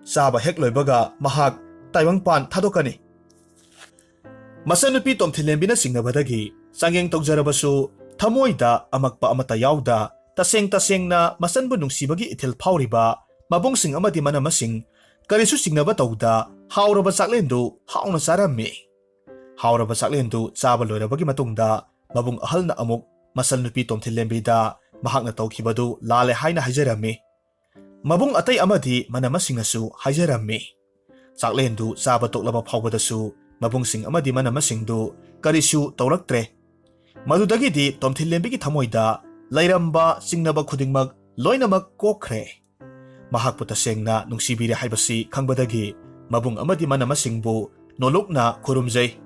ꯆꯥꯕ ꯍꯦꯛ ꯂꯣꯏꯕꯒ ꯃꯍꯥꯛ ꯇꯥꯏꯕꯪꯄꯥꯟ ꯊꯥꯗꯣꯛꯀꯅꯤ꯫" ꯃꯆꯟꯅꯨꯄꯤ ꯇꯣꯝꯊꯤꯜꯂꯦꯝꯕꯤꯅ ꯆꯤꯡꯅꯕꯗꯒꯤ ꯆꯥꯡꯌꯦꯡ ꯇꯧꯖꯔꯕꯁꯨ ꯊꯃꯣꯏꯗ ꯑꯃꯛꯄ ꯑꯃꯠꯇ ꯌꯥꯎꯗ ꯇꯁꯦꯡ ꯇꯁꯦꯡꯅ ꯃꯆꯟꯕꯨ ꯅꯨꯡꯁꯤꯕꯒꯤ ꯏꯊꯤꯜ ꯐꯥꯎꯔꯤꯕ ꯃꯕꯨꯡꯁꯤꯡ ꯑꯃꯗꯤ ꯃꯅꯝꯃꯁꯤꯡ ꯀꯔꯤꯁꯨ ꯆꯤꯡꯅꯕ ꯇꯧꯗ ꯍꯥꯎꯔꯕ ꯆꯥꯛꯂꯦꯟꯗꯨ ꯍꯥꯎꯅ ꯆꯥꯔꯝꯃꯤ꯫ ꯍꯥꯎꯔꯕ ꯆꯥꯛꯂꯦꯟꯗꯨ ꯆꯥꯕ ꯂꯣꯏꯔꯕꯒꯤ ꯃꯇꯨꯡꯗ ꯃꯕꯨꯡ ꯑꯍꯜꯅ ꯑꯃꯨꯛ ꯃꯆꯟꯅꯨꯄꯤ ꯇꯣꯝꯊꯤꯜꯂꯦꯝꯕꯤꯗ ꯃꯍꯥꯛꯅ ꯇꯧꯈꯤꯕꯗꯨ ꯂꯥꯜꯂꯦ ꯍꯥꯏꯅ ꯍꯥꯏꯖꯔꯝꯃꯤ꯫ ꯃꯕꯨꯡ ꯑꯇꯩ ꯑꯃꯗꯤ ꯃꯅꯝꯃꯁꯤꯡꯅꯁꯨ ꯍꯥꯏꯖꯔꯝꯃꯤ꯫ ꯆꯥꯛꯂꯦꯟꯗꯨ ꯆꯥꯕ ꯇꯣꯛꯂꯕ ꯐꯥꯎꯕꯗꯁꯨ ꯃꯕꯨꯡꯁꯤꯡ ꯑꯃꯗꯤ ꯃꯅꯝꯃꯁꯤꯡꯗꯨ ꯀꯔꯤꯁꯨ ꯇꯧꯔꯛꯇ꯭ꯔꯦ꯫ ꯃꯗꯨꯗꯒꯤꯗꯤ ꯇꯣꯝꯊꯤꯜꯂꯦꯝꯕꯤꯒꯤ ꯊꯃꯣꯏꯗ ꯂꯩꯔꯝꯕ ꯆꯤꯡꯅꯕ ꯈꯨꯗꯤꯡꯃꯛ ꯂꯣꯏꯅꯃꯛ ꯀꯣꯛꯈ꯭ꯔꯦ꯫ ꯃꯍꯥꯛꯄꯨ ꯇꯁꯦꯡꯅ ꯅꯨꯡꯁꯤꯕꯤꯔꯦ ꯍꯥꯏꯕꯁꯤ ꯈꯪꯕꯗꯒꯤ ꯃꯕꯨꯡ ꯑꯃꯗꯤ ꯃꯅꯝꯃꯁꯤꯡꯕꯨ ꯅꯣꯂꯨꯛꯅ ꯈꯨꯔꯨꯝꯖꯩ꯫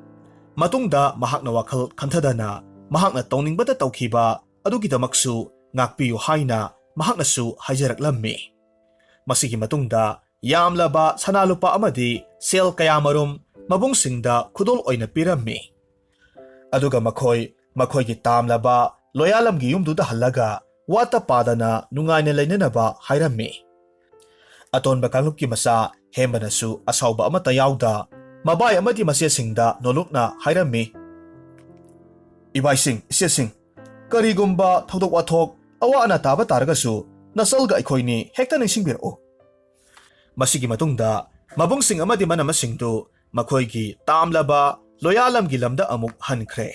ꯃꯇꯨꯡꯗ ꯃꯍꯥꯛꯅ ꯋꯥꯈꯜ ꯈꯟꯊꯗꯅ ꯃꯍꯥꯛꯅ ꯇꯧꯅꯤꯡꯕꯇ ꯇꯧꯈꯤꯕ ꯑꯗꯨꯒꯤꯗꯃꯛꯁꯨ ꯉꯥꯛꯄꯤꯌꯨ ꯍꯥꯏꯅ ꯃꯍꯥꯛꯅꯁꯨ ꯍꯥꯏꯖꯔꯛꯂꯝꯃꯤ꯫ ꯃꯁꯤꯒꯤ ꯃꯇꯨꯡꯗ ꯌꯥꯝꯂꯕ ꯁꯅꯥ ꯂꯨꯄꯥ ꯑꯃꯗꯤ ꯁꯦꯜ ꯀꯌꯥꯃꯔꯨꯝ ꯃꯕꯨꯡꯁꯤꯡꯗ ꯈꯨꯗꯣꯜ ꯑꯣꯏꯅ ꯄꯤꯔꯝꯃꯤ꯫ ꯑꯗꯨꯒ ꯃꯈꯣꯏ ꯃꯈꯣꯏꯒꯤ ꯇꯥꯝꯂꯕ ꯂꯣꯌꯥꯂꯝꯒꯤ ꯌꯨꯝꯗꯨꯗ ꯍꯜꯂꯒ ꯋꯥꯠꯇ ꯄꯥꯗꯅ ꯅꯨꯡꯉꯥꯏꯅ ꯂꯩꯅꯅꯕ ꯍꯥꯏꯔꯝꯃꯤ꯫ ꯑꯇꯣꯟꯕ ꯀꯥꯡꯂꯨꯞꯀꯤ ꯃꯆꯥ ꯍꯦꯝꯕꯅꯁꯨ ꯑꯁꯥꯎꯕ ꯑꯃꯠꯇ ꯌꯥꯎꯗ ꯃꯕꯥꯏ ꯑꯃꯗꯤ ꯃꯆꯦꯁꯤꯡꯗ ꯅꯣꯂꯨꯛꯅ ꯍꯥꯏꯔꯝꯃꯤ, "ꯏꯕꯥꯏꯁꯤꯡ, ꯏꯆꯦꯁꯤꯡ, ꯀꯔꯤꯒꯨꯝꯕ ꯊꯧꯗꯣꯛ ꯋꯥꯊꯣꯛ ꯑꯋꯥ ꯑꯅꯥ ꯇꯥꯕ ꯇꯥꯔꯒꯁꯨ ꯅꯆꯜꯒ ꯑꯩꯈꯣꯏꯅꯤ ꯍꯦꯛꯇ ꯅꯤꯡꯁꯤꯡꯕꯤꯔꯛꯎ꯫" ꯃꯁꯤꯒꯤ ꯃꯇꯨꯡꯗ ꯃꯕꯨꯡꯁꯤꯡ ꯑꯃꯗꯤ ꯃꯅꯝꯃꯁꯤꯡꯗꯨ ꯃꯈꯣꯏꯒꯤ ꯇꯥꯝꯂꯕ ꯂꯣꯌꯥꯂꯝꯒꯤ ꯂꯝꯗ ꯑꯃꯨꯛ ꯍꯟꯈ꯭ꯔꯦ꯫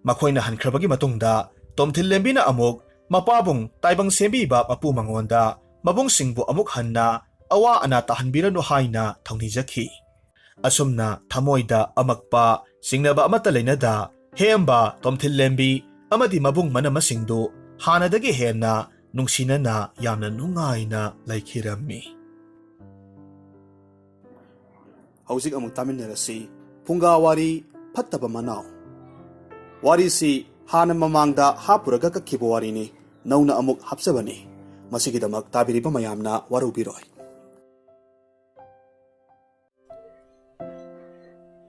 ꯃꯈꯣꯏꯅ ꯍꯟꯈ꯭ꯔꯕꯒꯤ ꯃꯇꯨꯡꯗ ꯇꯣꯝꯊꯤꯜ ꯂꯦꯝꯕꯤꯅ ꯑꯃꯨꯛ ꯃꯄꯥꯕꯨꯡ ꯇꯥꯏꯕꯪ ꯁꯦꯝꯕꯤꯕ ꯃꯄꯨ ꯃꯉꯣꯟꯗ ꯃꯕꯨꯡꯁꯤꯡꯕꯨ ꯑꯃꯨꯛ ꯍꯟꯅ ꯑꯋꯥ ꯑꯅꯥ ꯇꯥꯍꯟꯕꯤꯔꯅꯨ ꯍꯥꯏꯅ ꯊꯧꯅꯤꯖꯈꯤ꯫ ꯑꯁꯨꯝꯅ ꯊꯃꯣꯏꯗ ꯑꯃꯛꯄ ꯆꯤꯡꯅꯕ ꯑꯃꯠꯇ ꯂꯩꯅꯗ ꯍꯦꯝꯕ, ꯇꯣꯝꯊꯤꯜ ꯂꯦꯝꯕꯤ ꯑꯃꯗꯤ ꯃꯕꯨꯡ ꯃꯅꯝꯃꯁꯤꯡꯗꯨ ꯍꯥꯟꯅꯗꯒꯤ ꯍꯦꯟꯅ ꯅꯨꯡꯁꯤꯅꯅ ꯌꯥꯝꯅ ꯅꯨꯡꯉꯥꯏꯅ ꯂꯩꯈꯤꯔꯝꯃꯤ꯫ ꯍꯧꯖꯤꯛ ꯑꯃꯨꯛ ꯇꯥꯃꯤꯟꯅꯔꯁꯤ ꯐꯨꯡꯒꯥ ꯋꯥꯔꯤ ꯐꯠꯇꯕ ꯃꯅꯥꯎ꯫ ꯋꯥꯔꯤꯁꯤ ꯍꯥꯟꯅ ꯃꯃꯥꯡꯗ ꯍꯥꯞꯄꯨꯔꯒ ꯀꯛꯈꯤꯕ ꯋꯥꯔꯤꯅꯤ, ꯅꯧꯅ ꯑꯃꯨꯛ ꯍꯥꯞꯆꯕꯅꯤ꯫ ꯃꯁꯤꯒꯤꯗꯃꯛ ꯇꯥꯕꯤꯔꯤꯕ ꯃꯌꯥꯝꯅ ꯋꯥꯔꯧꯕꯤꯔꯣꯏ꯫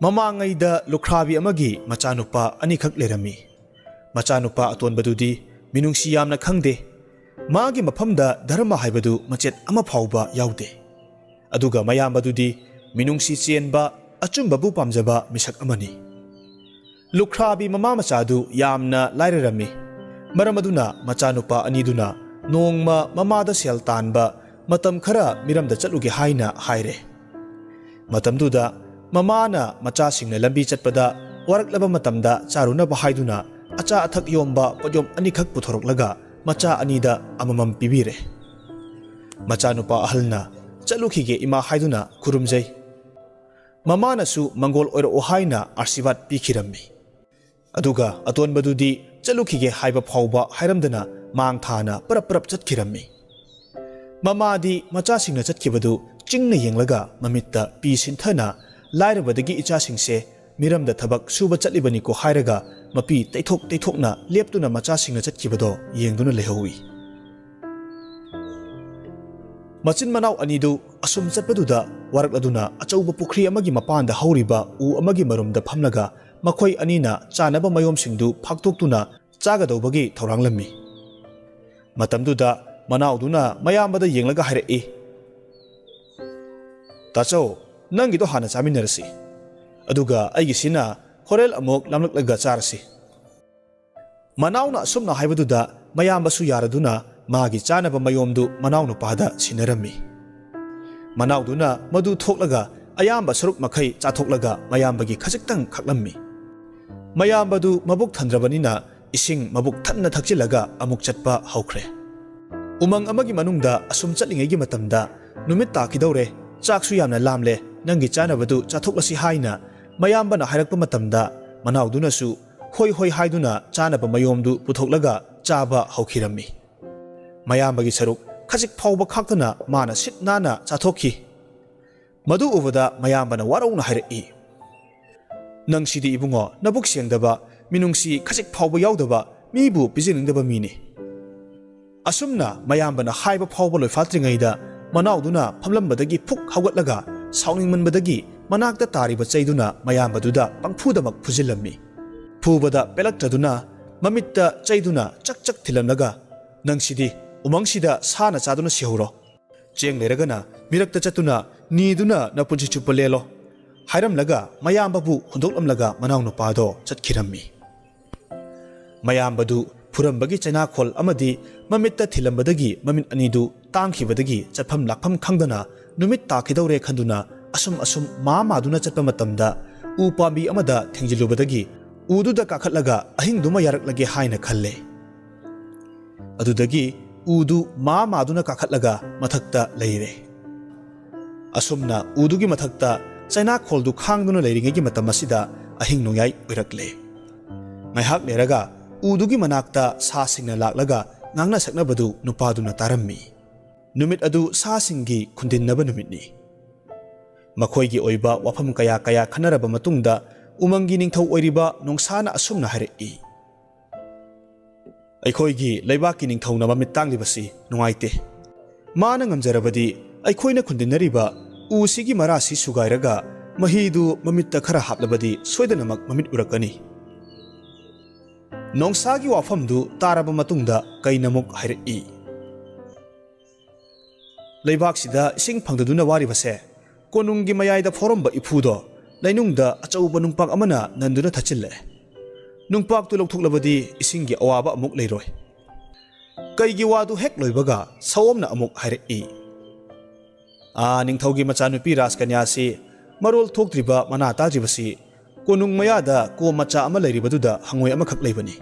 ꯃꯃꯥꯡꯉꯩꯗ ꯂꯨꯈ꯭ꯔꯥꯕꯤ ꯑꯃꯒꯤ ꯃꯆꯥꯅꯨꯄꯥ ꯑꯅꯤꯈꯛ ꯂꯩꯔꯝꯃꯤ꯫ ꯃꯆꯥꯅꯨꯄꯥ ꯑꯇꯣꯟꯕꯗꯨꯗꯤ ꯃꯤꯅꯨꯡꯁꯤ ꯌꯥꯝꯅ ꯈꯪꯗꯦ꯫ ꯃꯥꯒꯤ ꯃꯐꯝꯗ ꯙꯔꯃ ꯍꯥꯏꯕꯗꯨ ꯃꯆꯦꯠ ꯑꯃ ꯐꯥꯎꯕ ꯌꯥꯎꯗꯦ꯫ ꯑꯗꯨꯒ ꯃꯌꯥꯝꯕꯗꯨꯗꯤ ꯃꯤꯅꯨꯡꯁꯤ ꯆꯦꯟꯕ, ꯑꯆꯨꯝꯕꯕꯨ ꯄꯥꯝꯖꯕ ꯃꯤꯁꯛ ꯑꯃꯅꯤ꯫ ꯂꯨꯈ꯭ꯔꯥꯕꯤ ꯃꯃꯥ ꯃꯆꯥꯗꯨ ꯌꯥꯝꯅ ꯂꯥꯏꯔꯔꯝꯃꯤ꯫ ꯃꯔꯝ ꯑꯗꯨꯅ ꯃꯆꯥꯅꯨꯄꯥ ꯑꯅꯤꯗꯨꯅ ꯅꯣꯡꯃ ꯃꯃꯥꯗ ꯁꯦꯜ ꯇꯥꯟꯕ ꯃꯇꯝ ꯈꯔ ꯃꯤꯔꯝꯗ ꯆꯠꯂꯨꯒꯦ ꯍꯥꯏꯅ ꯍꯥꯏꯔꯦ꯫ ꯃꯇꯝꯗꯨꯗ ꯃꯃꯥꯅ ꯃꯆꯥꯁꯤꯡꯅ ꯂꯝꯕꯤ ꯆꯠꯄꯗ ꯋꯥꯔꯛꯂꯕ ꯃꯇꯝꯗ ꯆꯥꯔꯨꯅꯕ ꯍꯥꯏꯗꯨꯅ ꯑꯆꯥ ꯑꯊꯛ ꯌꯣꯝꯕ ꯄꯣꯠꯌꯣꯝ ꯑꯅꯤꯈꯛ ꯄꯨꯊꯣꯔꯛꯂꯒ ꯃꯆꯥ ꯑꯅꯤꯗ ꯑꯃꯃꯝ ꯄꯤꯕꯤꯔꯦ꯫ ꯃꯆꯥꯅꯨꯄꯥ ꯑꯍꯜꯅ "ꯆꯠꯂꯨꯈꯤꯒꯦ ꯏꯃꯥ" ꯍꯥꯏꯗꯨꯅ ꯈꯨꯔꯨꯝꯖꯩ꯫ ꯃꯃꯥꯅꯁꯨ ꯃꯪꯒꯣꯜ ꯑꯣꯏꯔꯛꯎ ꯍꯥꯏꯅ ꯑꯥꯔꯁꯤꯕꯥꯗ ꯄꯤꯈꯤꯔꯝꯃꯤ꯫ ꯑꯗꯨꯒ ꯑꯇꯣꯟꯕꯗꯨꯗꯤ "ꯆꯠꯂꯨꯈꯤꯒꯦ" ꯍꯥꯏꯕ ꯐꯥꯎꯕ ꯍꯥꯏꯔꯝꯗꯅ ꯃꯥꯡ ꯊꯥꯅ ꯄꯔꯞ ꯄꯔꯞ ꯆꯠꯈꯤꯔꯝꯃꯤ꯫ ꯃꯃꯥꯗꯤ ꯃꯆꯥꯁꯤꯡꯅ ꯆꯠꯈꯤꯕꯗꯨ ꯆꯤꯡꯅ ꯌꯦꯡꯂꯒ ꯃꯃꯤꯠꯇ ꯄꯤ ꯁꯤꯟꯊꯅ, "ꯂꯥꯏꯔꯕꯗꯒꯤ ꯏꯆꯥꯁꯤꯡꯁꯦ ꯃꯤꯔꯝꯗ ꯊꯕꯛ ꯁꯨꯕ ꯆꯠꯂꯤꯕꯅꯤꯀꯣ" ꯍꯥꯏꯔꯒ ꯃꯄꯤ ꯇꯩꯊꯣꯛ ꯇꯩꯊꯣꯛꯅ ꯂꯦꯞꯇꯨꯅ ꯃꯆꯥꯁꯤꯡꯅ ꯆꯠꯈꯤꯕꯗꯣ ꯌꯦꯡꯗꯨꯅ ꯂꯩꯍꯧꯏ꯫ ꯃꯆꯤꯟ ꯃꯅꯥꯎ ꯑꯅꯤꯗꯨ ꯑꯁꯨꯝ ꯆꯠꯄꯗꯨꯗ ꯋꯥꯔꯛꯂꯗꯨꯅ ꯑꯆꯧꯕ ꯄꯨꯈ꯭ꯔꯤ ꯑꯃꯒꯤ ꯃꯄꯥꯟꯗ ꯍꯧꯔꯤꯕ ꯎ ꯑꯃꯒꯤ ꯃꯔꯨꯝꯗ ꯐꯝꯂꯒ ꯃꯈꯣꯏ ꯑꯅꯤꯅ ꯆꯥꯅꯕ ꯃꯌꯣꯝꯁꯤꯡꯗꯨ ꯐꯥꯛꯇꯣꯛꯇꯨꯅ ꯆꯥꯒꯗꯧꯕꯒꯤ ꯊꯧꯔꯥꯡꯂꯝꯃꯤ꯫ ꯃꯇꯝꯗꯨꯗ ꯃꯅꯥꯎꯗꯨꯅ ꯃꯌꯥꯝꯕꯗ ꯌꯦꯡꯂꯒ ꯍꯥꯏꯔꯛꯏ, "ꯇꯥꯆꯧ, ꯅꯪꯒꯤꯗꯣ ꯍꯥꯟꯅ ꯆꯥꯃꯤꯟꯅꯔꯁꯤ꯫ ꯑꯗꯨꯒ ꯑꯩꯒꯤꯁꯤꯅ ꯍꯣꯔꯦꯟ ꯑꯃꯨꯛ ꯂꯥꯝꯂꯛꯂꯒ ꯆꯥꯔꯁꯤ꯫" ꯃꯅꯥꯎꯅ ꯑꯁꯨꯝꯅ ꯍꯥꯏꯕꯗꯨꯗ ꯃꯌꯥꯝꯕꯁꯨ ꯌꯥꯔꯗꯨꯅ ꯃꯥꯒꯤ ꯆꯥꯅꯕ ꯃꯌꯣꯝꯗꯨ ꯃꯅꯥꯎꯅꯨꯄꯥꯗ ꯁꯤꯟꯅꯔꯝꯃꯤ꯫ ꯃꯅꯥꯎꯗꯨꯅ ꯃꯗꯨ ꯊꯣꯛꯂꯒ ꯑꯌꯥꯝꯕ ꯁꯔꯨꯛ ꯃꯈꯩ ꯆꯥꯊꯣꯛꯂꯒ ꯃꯌꯥꯝꯕꯒꯤ ꯈꯖꯤꯛꯇꯪ ꯈꯛꯂꯝꯃꯤ꯫ ꯃꯌꯥꯝꯕꯗꯨ ꯃꯕꯨꯛ ꯊꯟꯗ꯭ꯔꯕꯅꯤꯅ ꯏꯁꯤꯡ ꯃꯕꯨꯛ ꯊꯟꯅ ꯊꯛꯆꯤꯜꯂꯒ ꯑꯃꯨꯛ ꯆꯠꯄ ꯍꯧꯈ꯭ꯔꯦ꯫ ꯎꯃꯪ ꯑꯃꯒꯤ ꯃꯅꯨꯡꯗ ꯑꯁꯨꯝ ꯆꯠꯂꯤꯉꯩꯒꯤ ꯃꯇꯝꯗ, "ꯅꯨꯃꯤꯠ ꯇꯥꯈꯤꯗꯧꯔꯦ, ꯆꯥꯛꯁꯨ ꯌꯥꯝꯅ ꯂꯥꯝꯂꯦ, ꯅꯪꯒꯤ ꯆꯥꯅꯕꯗꯨ ꯆꯥꯊꯣꯛꯂꯁꯤ" ꯍꯥꯏꯅ ꯃꯌꯥꯝꯕꯅ ꯍꯥꯏꯔꯛꯄ ꯃꯇꯝꯗ, ꯃꯅꯥꯎꯗꯨꯅꯁꯨ "ꯍꯣꯏ ꯍꯣꯏ" ꯍꯥꯏꯗꯨꯅ ꯆꯥꯅꯕ ꯃꯌꯣꯝꯗꯨ ꯄꯨꯊꯣꯛꯂꯒ ꯆꯥꯕ ꯍꯧꯈꯤꯔꯝꯃꯤ꯫ ꯃꯌꯥꯝꯕꯒꯤ ꯁꯔꯨꯛ ꯈꯖꯤꯛ ꯐꯥꯎꯕ ꯈꯥꯛꯇꯅ ꯃꯥꯅ ꯁꯤꯠ ꯅꯥꯟꯅ ꯆꯥꯊꯣꯛꯈꯤ꯫ ꯃꯗꯨ ꯎꯕꯗ ꯃꯌꯥꯝꯕꯅ ꯋꯥꯔꯧꯅ ꯍꯥꯏꯔꯛꯏ, "ꯅꯪꯁꯤꯗꯤ ꯏꯕꯨꯡꯉꯣ, ꯅꯕꯨꯛ ꯁꯦꯡꯗꯕ, ꯃꯤꯅꯨꯡꯁꯤ ꯈꯖꯤꯛ ꯐꯥꯎꯕ ꯌꯥꯎꯗꯕ ꯃꯤꯕꯨ ꯄꯤꯖꯅꯤꯡꯗꯕ ꯃꯤꯅꯤ꯫" ꯑꯁꯨꯝꯅ ꯃꯌꯥꯝꯕꯅ ꯍꯥꯏꯕ ꯐꯥꯎꯕ ꯂꯣꯏꯐꯥꯠꯇ꯭ꯔꯤꯉꯩꯗ ꯃꯅꯥꯎꯗꯨꯅ ꯐꯝꯂꯝꯕꯗꯒꯤ ꯐꯨꯛ ꯍꯧꯒꯠꯂꯒ ꯁꯥꯎꯅꯤꯡꯃꯟꯕꯗꯒꯤ ꯃꯅꯥꯛꯇ ꯇꯥꯔꯤꯕ ꯆꯩꯗꯨꯅ ꯃꯌꯥꯝꯕꯗꯨꯗ ꯄꯪꯐꯨꯗꯃꯛ ꯐꯨꯖꯤꯜꯂꯝꯃꯤ꯫ ꯐꯨꯕꯗ ꯄꯦꯜꯂꯛꯇ꯭ꯔꯗꯨꯅ ꯃꯃꯤꯠꯇ ꯆꯩꯗꯨꯅ ꯆꯛ ꯆꯛ ꯊꯤꯜꯂꯝꯂꯒ, "ꯅꯪꯁꯤꯗꯤ ꯎꯃꯪꯁꯤꯗ ꯁꯥꯅ ꯆꯥꯗꯨꯅ ꯁꯤꯍꯧꯔꯣ꯫ ꯆꯦꯡ ꯂꯩꯔꯒꯅ ꯃꯤꯔꯛꯇ ꯆꯠꯇꯨꯅ ꯅꯤꯗꯨꯅ ꯅꯄꯨꯟꯁꯤ ꯆꯨꯞꯄ ꯂꯦꯜꯂꯣ," ꯍꯥꯏꯔꯝꯂꯒ ꯃꯌꯥꯝꯕꯕꯨ ꯍꯨꯟꯗꯣꯛꯂꯝꯂꯒ ꯃꯅꯥꯎꯅꯨꯄꯥꯗꯣ ꯆꯠꯈꯤꯔꯝꯃꯤ꯫ ꯃꯌꯥꯝꯕꯗꯨ ꯐꯨꯔꯝꯕꯒꯤ ꯆꯩꯅꯥꯈꯣꯜ ꯑꯃꯗꯤ ꯃꯃꯤꯠꯇ ꯊꯤꯜꯂꯝꯕꯗꯒꯤ ꯃꯃꯤꯠ ꯑꯅꯤꯗꯨ ꯇꯥꯡꯈꯤꯕꯗꯒꯤ ꯆꯠꯐꯝ ꯂꯥꯛꯐꯝ ꯈꯪꯗꯅ ꯅꯨꯃꯤꯠ ꯇꯥꯈꯤꯗꯧꯔꯦ ꯈꯟꯗꯨꯅ ꯑꯁꯨꯝ ꯑꯁꯨꯝ ꯃꯥ ꯃꯥꯗꯨꯅ ꯆꯠꯄ ꯃꯇꯝꯗ ꯎ ꯄꯥꯝꯕꯤ ꯑꯃꯗ ꯊꯦꯡꯖꯤꯜꯂꯨꯕꯗꯒꯤ ꯎꯗꯨꯗ ꯀꯥꯈꯠꯂꯒ ꯑꯍꯤꯡꯗꯨꯃ ꯌꯥꯔꯛꯂꯒꯦ ꯍꯥꯏꯅ ꯈꯜꯂꯦ꯫ ꯑꯗꯨꯗꯒꯤ ꯎꯗꯨ ꯃꯥ ꯃꯥꯗꯨꯅ ꯀꯥꯈꯠꯂꯒ ꯃꯊꯛꯇ ꯂꯩꯔꯦ꯫ ꯑꯁꯨꯝꯅ ꯎꯗꯨꯒꯤ ꯃꯊꯛꯇ ꯆꯩꯅꯥꯈꯣꯜꯗꯨ ꯈꯥꯡꯗꯨꯅ ꯂꯩꯔꯤꯉꯩꯒꯤ ꯃꯇꯝ ꯑꯁꯤꯗ ꯑꯍꯤꯡ ꯅꯣꯡꯌꯥꯏ ꯑꯣꯏꯔꯛꯂꯦ꯫ ꯉꯥꯏꯍꯥꯛ ꯂꯩꯔꯒ ꯎꯗꯨꯒꯤ ꯃꯅꯥꯛꯇ ꯁꯥꯁꯤꯡꯅ ꯂꯥꯛꯂꯒ ꯉꯥꯡꯅ ꯁꯛꯅꯕꯗꯨ ꯅꯨꯄꯥꯗꯨꯅ ꯇꯥꯔꯝꯃꯤ꯫ ꯅꯨꯃꯤꯠ ꯑꯗꯨ ꯁꯥꯁꯤꯡꯒꯤ ꯈꯨꯟꯗꯤꯟꯅꯕ ꯅꯨꯃꯤꯠꯅꯤ꯫ ꯃꯈꯣꯏꯒꯤ ꯑꯣꯏꯕ ꯋꯥꯐꯝ ꯀꯌꯥ ꯀꯌꯥ ꯈꯟꯅꯔꯕ ꯃꯇꯨꯡꯗ ꯎꯃꯪꯒꯤ ꯅꯤꯡꯊꯧ ꯑꯣꯏꯔꯤꯕ ꯅꯣꯡꯁꯥꯅ ꯑꯁꯨꯝꯅ ꯍꯥꯏꯔꯛꯏ, "ꯑꯩꯈꯣꯏꯒꯤ ꯂꯩꯕꯥꯛꯀꯤ ꯅꯤꯡꯊꯧꯅ ꯃꯃꯤꯠ ꯇꯥꯡꯂꯤꯕꯁꯤ ꯅꯨꯡꯉꯥꯏꯇꯦ꯫ ꯃꯥꯅ ꯉꯝꯖꯔꯕꯗꯤ ꯑꯩꯈꯣꯏꯅ ꯈꯨꯟꯗꯤꯟꯅꯔꯤꯕ ꯎꯁꯤꯒꯤ ꯃꯔꯥꯁꯤ ꯁꯨꯒꯥꯏꯔꯒ ꯃꯍꯤꯗꯨ ꯃꯃꯤꯠꯇ ꯈꯔ ꯍꯥꯞꯂꯕꯗꯤ ꯁꯣꯏꯗꯅꯃꯛ ꯃꯃꯤꯠ ꯎꯔꯛꯀꯅꯤ꯫ ꯅꯣꯡꯁꯥꯒꯤ ꯋꯥꯐꯝꯗꯨ ꯇꯥꯔꯕ ꯃꯇꯨꯡꯗ ꯀꯩꯅꯃꯨꯛ ꯍꯥꯏꯔꯛꯏ꯫ ꯂꯩꯕꯥꯛꯁꯤꯗ ꯏꯁꯤꯡ ꯐꯪꯗꯗꯨꯅ ꯋꯥꯔꯤꯕꯁꯦ ꯀꯣꯅꯨꯡꯒꯤ ꯃꯌꯥꯏꯗ ꯐꯣꯔꯝꯕ ꯏꯐꯨꯗꯣ ꯂꯩꯅꯨꯡꯗ ꯑꯆꯧꯕ ꯅꯨꯡꯄꯥꯛ ꯑꯃꯅ ꯅꯟꯗꯨꯅ ꯊꯠꯆꯤꯜꯂꯦ꯫ ꯅꯨꯡꯄꯥꯛꯇꯨ ꯂꯧꯊꯣꯛꯂꯕꯗꯤ ꯏꯁꯤꯡꯒꯤ ꯑꯋꯥꯕ ꯑꯃꯨꯛ ꯂꯩꯔꯣꯏ꯫ ꯀꯩꯒꯤ ꯋꯥꯗꯨ ꯍꯦꯛ ꯂꯣꯏꯕꯒ ꯁꯑꯣꯝꯅ ꯑꯃꯨꯛ ꯍꯥꯏꯔꯛꯏ꯫ ꯑꯥ, ꯅꯤꯡꯊꯧꯒꯤ ꯃꯆꯥꯅꯨꯄꯤ ꯔꯥꯖꯀꯟꯌꯥꯁꯤ ꯃꯔꯣꯜ ꯊꯣꯛꯇ꯭ꯔꯤꯕ ꯃꯅꯥ ꯇꯥꯗ꯭ꯔꯤꯕꯁꯤ ꯀꯣꯅꯨꯡ ꯃꯌꯥꯗ ꯀꯣꯝ ꯃꯆꯥ ꯑꯃ ꯂꯩꯔꯤꯕꯗꯨꯗ ꯍꯪꯉꯣꯏ ꯑꯃꯈꯛ ꯂꯩꯕꯅꯤ꯫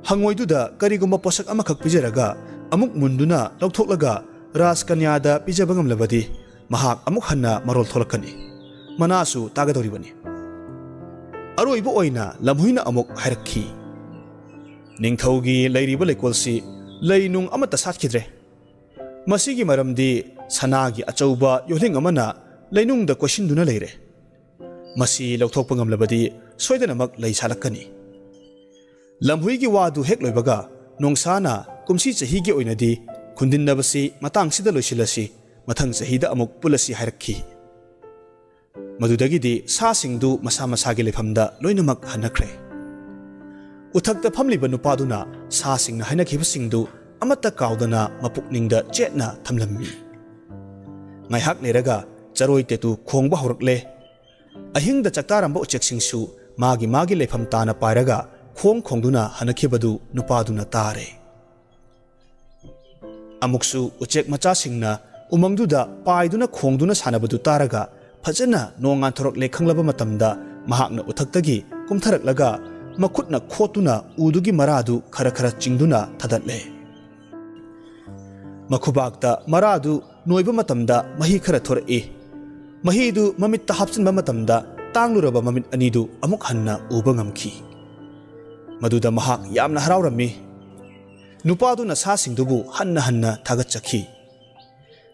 ꯍꯪꯉꯣꯏꯗꯨꯗ ꯀꯔꯤꯒꯨꯝꯕ ꯄꯣꯠꯁꯛ ꯑꯃꯈꯛ ꯄꯤꯖꯔꯒ ꯑꯃꯨꯛ ꯃꯨꯟꯗꯨꯅ ꯂꯧꯊꯣꯛꯂꯒ ꯔꯥꯖꯀꯟꯌꯥꯗ ꯄꯤꯖꯕ ꯉꯝꯂꯕꯗꯤ ꯃꯍꯥꯛ ꯑꯃꯨꯛ ꯍꯟꯅ ꯃꯔꯣꯜ ꯊꯣꯛꯂꯛꯀꯅꯤ꯫ ꯃꯅꯥꯁꯨ ꯇꯥꯒꯗꯧꯔꯤꯕꯅꯤ꯫ ꯑꯔꯣꯏꯕ ꯑꯣꯏꯅ ꯂꯝꯍꯨꯏꯅ ꯑꯃꯨꯛ ꯍꯥꯏꯔꯛꯈꯤ꯫ ꯅꯤꯡꯊꯧꯒꯤ ꯂꯩꯔꯤꯕ ꯂꯩꯀꯣꯜꯁꯤ ꯂꯩ ꯅꯨꯡ ꯑꯃꯠꯇ ꯁꯥꯠꯈꯤꯗ꯭ꯔꯦ꯫ ꯃꯁꯤꯒꯤ ꯃꯔꯝꯗꯤ ꯁꯅꯥꯒꯤ ꯑꯆꯧꯕ ꯌꯣꯜꯍꯤꯡ ꯑꯃꯅ ꯂꯩꯅꯨꯡꯗ ꯀꯣꯏꯁꯤꯟꯗꯨꯅ ꯂꯩꯔꯦ꯫ ꯃꯁꯤ ꯂꯧꯊꯣꯛꯄ ꯉꯝꯂꯕꯗꯤ ꯁꯣꯏꯗꯅꯃꯛ ꯂꯩ ꯁꯥꯠꯂꯛꯀꯅꯤ꯫ ꯂꯝꯍꯨꯏꯒꯤ ꯋꯥꯗꯨ ꯍꯦꯛ ꯂꯣꯏꯕꯒ ꯅꯣꯡꯁꯥꯅ ꯀꯨꯝꯁꯤ ꯆꯍꯤꯒꯤ ꯑꯣꯏꯅꯗꯤ ꯈꯨꯟꯗꯤꯟꯅꯕꯁꯤ ꯃꯇꯥꯡꯁꯤꯗ ꯂꯣꯏꯁꯤꯜꯂꯁꯤ, ꯃꯊꯪ ꯆꯍꯤꯗ ꯑꯃꯨꯛ ꯄꯨꯜꯂꯁꯤ ꯍꯥꯏꯔꯛꯈꯤ꯫ ꯃꯗꯨꯗꯒꯤꯗꯤ ꯁꯥꯁꯤꯡꯗꯨ ꯃꯁꯥ ꯃꯁꯥꯒꯤ ꯂꯩꯐꯝꯗ ꯂꯣꯏꯅꯃꯛ ꯍꯟꯅꯈ꯭ꯔꯦ꯫ ꯎꯊꯛꯇ ꯐꯝꯂꯤꯕ ꯅꯨꯄꯥꯗꯨꯅ ꯁꯥꯁꯤꯡꯅ ꯍꯥꯏꯅꯈꯤꯕꯁꯤꯡꯗꯨ ꯑꯃꯠꯇ ꯀꯥꯎꯗꯅ ꯃꯄꯨꯛꯅꯤꯡꯗ ꯆꯦꯠꯅ ꯊꯝꯂꯝꯃꯤ꯫ ꯉꯥꯏꯍꯥꯛ ꯂꯩꯔꯒ ꯆꯔꯣꯏ ꯇꯦꯇꯨ ꯈꯣꯡꯕ ꯍꯧꯔꯛꯂꯦ꯫ ꯑꯍꯤꯡꯗ ꯆꯥꯛꯇꯥꯔꯝꯕ ꯎꯆꯦꯛꯁꯤꯡꯁꯨ ꯃꯥꯒꯤ ꯃꯥꯒꯤ ꯂꯩꯐꯝ ꯇꯥꯅ ꯄꯥꯏꯔꯒ ꯈꯣꯡ ꯈꯣꯡꯗꯨꯅ ꯍꯟꯅꯈꯤꯕꯗꯨ ꯅꯨꯄꯥꯗꯨꯅ ꯇꯥꯔꯦ꯫ ꯑꯃꯨꯛꯁꯨ ꯎꯆꯦꯛ ꯃꯆꯥꯁꯤꯡꯅ ꯎꯃꯪꯗꯨꯗ ꯄꯥꯏꯗꯨꯅ ꯈꯣꯡꯗꯨꯅ ꯁꯥꯟꯅꯕꯗꯨ ꯇꯥꯔꯒ ꯐꯖꯅ ꯅꯣꯡ ꯉꯥꯟꯊꯣꯔꯛꯂꯦ ꯈꯪꯂꯕ ꯃꯇꯝꯗ ꯃꯍꯥꯛꯅ ꯎꯊꯛꯇꯒꯤ ꯀꯨꯝꯊꯔꯛꯂꯒ ꯃꯈꯨꯠꯅ ꯈꯣꯠꯇꯨꯅ ꯎꯗꯨꯒꯤ ꯃꯔꯥꯗꯨ ꯈꯔ ꯈꯔ ꯆꯤꯡꯗꯨꯅ ꯊꯥꯗꯠꯂꯦ꯫ ꯃꯈꯨꯕꯥꯛꯇ ꯃꯔꯥꯗꯨ ꯅꯣꯏꯕ ꯃꯇꯝꯗ ꯃꯍꯤ ꯈꯔ ꯊꯣꯔꯛꯏ꯫ ꯃꯍꯤꯗꯨ ꯃꯃꯤꯠꯇ ꯍꯥꯞꯆꯤꯟꯕ ꯃꯇꯝꯗ ꯇꯥꯡꯂꯨꯔꯕ ꯃꯃꯤꯠ ꯑꯅꯤꯗꯨ ꯑꯃꯨꯛ ꯍꯟꯅ ꯎꯕ ꯉꯝꯈꯤ꯫ ꯃꯗꯨꯗ ꯃꯍꯥꯛ ꯌꯥꯝꯅ ꯍꯔꯥꯎꯔꯝꯃꯤ꯫ ꯅꯨꯄꯥꯗꯨꯅ ꯁꯥꯁꯤꯡꯗꯨꯕꯨ ꯍꯟꯅ ꯍꯟꯅ ꯊꯥꯒꯠꯆꯈꯤ꯫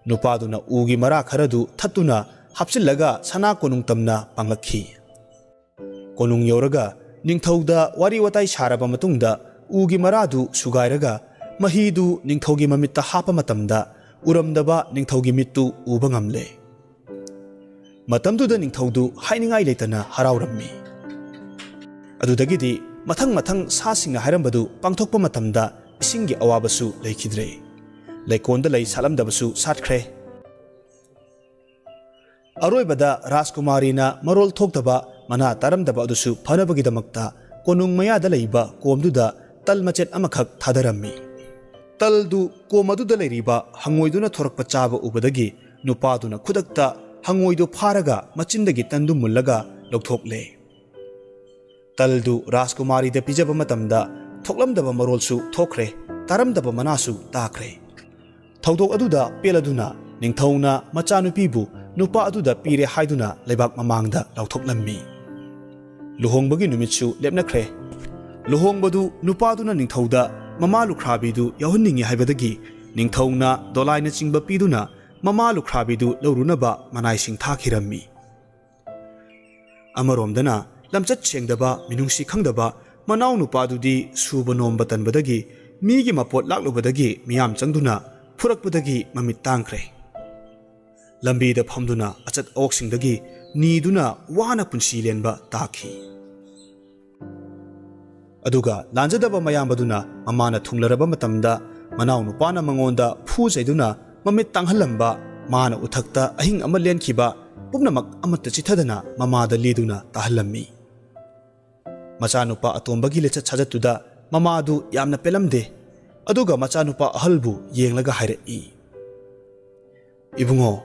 ꯅꯨꯄꯥꯗꯨꯅ ꯎꯒꯤ ꯃꯔꯥ ꯈꯔꯗꯨ ꯊꯠꯇꯨꯅ ꯍꯥꯞꯆꯤꯜꯂꯒ ꯁꯅꯥ ꯀꯣꯅꯨꯡ ꯇꯝꯅ ꯄꯥꯡꯂꯛꯈꯤ꯫ ꯀꯣꯅꯨꯡ ꯌꯧꯔꯒ ꯅꯤꯡꯊꯧꯗ ꯋꯥꯔꯤ ꯋꯥꯇꯥꯏ ꯁꯥꯔꯕ ꯃꯇꯨꯡꯗ ꯎꯒꯤ ꯃꯔꯥꯗꯨ ꯁꯨꯒꯥꯏꯔꯒ ꯃꯍꯤꯗꯨ ꯅꯤꯡꯊꯧꯒꯤ ꯃꯃꯤꯠꯇ ꯍꯥꯞꯄ ꯃꯇꯝꯗ ꯎꯔꯝꯗꯕ ꯅꯤꯡꯊꯧꯒꯤ ꯃꯤꯠꯇꯨ ꯎꯕ ꯉꯝꯂꯦ꯫ ꯃꯇꯝꯗꯨꯗ ꯅꯤꯡꯊꯧꯗꯨ ꯍꯥꯏꯅꯤꯡꯉꯥꯏ ꯂꯩꯇꯅ ꯍꯔꯥꯎꯔꯝꯃꯤ꯫ ꯑꯗꯨꯗꯒꯤꯗꯤ ꯃꯊꯪ ꯃꯊꯪ ꯁꯥꯁꯤꯡꯅ ꯍꯥꯏꯔꯝꯕꯗꯨ ꯄꯥꯡꯊꯣꯛꯄ ꯃꯇꯝꯗ ꯏꯁꯤꯡꯒꯤ ꯑꯋꯥꯕꯁꯨ ꯂꯩꯈꯤꯗ꯭ꯔꯦ꯫ ꯂꯩꯀꯣꯟꯗ ꯂꯩ ꯁꯥꯠꯂꯝꯗꯕꯁꯨ ꯁꯥꯠꯈ꯭ꯔꯦ꯫ ꯑꯔꯣꯏꯕꯗ ꯔꯥꯖꯀꯨꯃꯥꯔꯤꯅ ꯃꯔꯣꯜ ꯊꯣꯛꯇꯕ, ꯃꯅꯥ ꯇꯥꯔꯝꯗꯕ ꯑꯗꯨꯁꯨ ꯐꯅꯕꯒꯤꯗꯃꯛꯇ ꯀꯣꯅꯨꯡ ꯃꯌꯥꯗ ꯂꯩꯕ ꯀꯣꯝꯗꯨꯗ ꯇꯜ ꯃꯆꯦꯠ ꯑꯃꯈꯛ ꯊꯥꯗꯔꯝꯃꯤ꯫ ꯇꯜꯗꯨ ꯀꯣꯝ ꯑꯗꯨꯗ ꯂꯩꯔꯤꯕ ꯍꯪꯉꯣꯏꯗꯨꯅ ꯊꯣꯔꯛꯄ ꯆꯥꯕ ꯎꯕꯗꯒꯤ ꯅꯨꯄꯥꯗꯨꯅ ꯈꯨꯗꯛꯇ ꯍꯪꯉꯣꯏꯗꯨ ꯐꯥꯔꯒ ꯃꯆꯤꯟꯗꯒꯤ ꯇꯟꯗꯨ ꯃꯨꯜꯂꯒ ꯂꯧꯊꯣꯛꯂꯦ꯫ ꯇꯜꯗꯨ ꯔꯥꯖꯀꯨꯃꯥꯔꯤꯗ ꯄꯤꯖꯕ ꯃꯇꯝꯗ ꯊꯣꯛꯂꯝꯗꯕ ꯃꯔꯣꯜꯁꯨ ꯊꯣꯛꯈ꯭ꯔꯦ, ꯇꯥꯔꯝꯗꯕ ꯃꯅꯥꯁꯨ ꯇꯥꯈ꯭ꯔꯦ꯫ ꯊꯧꯗꯣꯛ ꯑꯗꯨꯗ ꯄꯦꯜꯂꯗꯨꯅ ꯅꯤꯡꯊꯧꯅ ꯃꯆꯥꯅꯨꯄꯤꯕꯨ ꯅꯨꯄꯥ ꯑꯗꯨꯗ ꯄꯤꯔꯦ ꯍꯥꯏꯗꯨꯅ ꯂꯩꯕꯥꯛ ꯃꯃꯥꯡꯗ ꯂꯥꯎꯊꯣꯛꯂꯝꯃꯤ꯫ ꯂꯨꯍꯣꯡꯕꯒꯤ ꯅꯨꯃꯤꯠꯁꯨ ꯂꯦꯞꯅꯈ꯭ꯔꯦ꯫ ꯂꯨꯍꯣꯡꯕꯗꯨ ꯅꯨꯄꯥꯗꯨꯅ ꯅꯤꯡꯊꯧꯗ ꯃꯃꯥ ꯂꯨꯈ꯭ꯔꯥꯕꯤꯗꯨ ꯌꯥꯎꯍꯟꯅꯤꯡꯏ ꯍꯥꯏꯕꯗꯒꯤ ꯅꯤꯡꯊꯧꯅ ꯗꯣꯂꯥꯏꯅꯆꯤꯡꯕ ꯄꯤꯗꯨꯅ ꯃꯃꯥ ꯂꯨꯈ꯭ꯔꯥꯕꯤꯗꯨ ꯂꯧꯔꯨꯅꯕ ꯃꯅꯥꯏꯁꯤꯡ ꯊꯥꯈꯤꯔꯝꯃꯤ꯫ ꯑꯃꯔꯣꯝꯗꯅ ꯂꯝꯆꯠ ꯁꯦꯡꯗꯕ, ꯃꯤꯅꯨꯡꯁꯤ ꯈꯪꯗꯕ ꯃꯅꯥꯎ ꯅꯨꯄꯥꯗꯨꯗꯤ ꯁꯨꯕ ꯅꯣꯝꯕ ꯇꯟꯕꯗꯒꯤ ꯃꯤꯒꯤ ꯃꯄꯣꯠ ꯂꯥꯛꯂꯨꯕꯗꯒꯤ ꯃꯤꯌꯥꯝ ꯆꯪꯗꯨꯅ ꯐꯨꯔꯛꯄꯗꯒꯤ ꯃꯃꯤꯠ ꯇꯥꯡꯈ꯭ꯔꯦ꯫ ꯂꯝꯕꯤꯗ ꯐꯝꯗꯨꯅ ꯑꯆꯠ ꯑꯋꯣꯛꯁꯤꯡꯗꯒꯤ ꯅꯤꯗꯨꯅ ꯋꯥꯅ ꯄꯨꯟꯁꯤ ꯂꯦꯟꯕ ꯇꯥꯈꯤ꯫ ꯑꯗꯨꯒ ꯂꯥꯟꯖꯗꯕ ꯃꯌꯥꯝꯕꯗꯨꯅ ꯃꯃꯥꯅ ꯊꯨꯡꯂꯔꯕ ꯃꯇꯝꯗ ꯃꯅꯥꯎ ꯅꯨꯄꯥꯅ ꯃꯉꯣꯟꯗ ꯐꯨ ꯆꯩꯗꯨꯅ ꯃꯃꯤꯠ ꯇꯥꯡꯍꯜꯂꯝꯕ, ꯃꯥꯅ ꯎꯊꯛꯇ ꯑꯍꯤꯡ ꯑꯃ ꯂꯦꯟꯈꯤꯕ ꯄꯨꯝꯅꯃꯛ ꯑꯃꯠꯇ ꯆꯤꯊꯗꯅ ꯃꯃꯥꯗ ꯂꯤꯗꯨꯅ ꯇꯥꯍꯜꯂꯝꯃꯤ꯫ ꯃꯆꯥꯅꯨꯄꯥ ꯑꯇꯣꯝꯕꯒꯤ ꯂꯤꯆꯠ ꯁꯥꯖꯠꯇꯨꯗ ꯃꯃꯥꯗꯨ ꯌꯥꯝꯅ ꯄꯦꯜꯂꯝꯗꯦ꯫ ꯑꯗꯨꯒ ꯃꯆꯥꯅꯨꯄꯥ ꯑꯍꯜꯕꯨ ꯌꯦꯡꯂꯒ ꯍꯥꯏꯔꯛꯏ, "ꯏꯕꯨꯡꯉꯣ,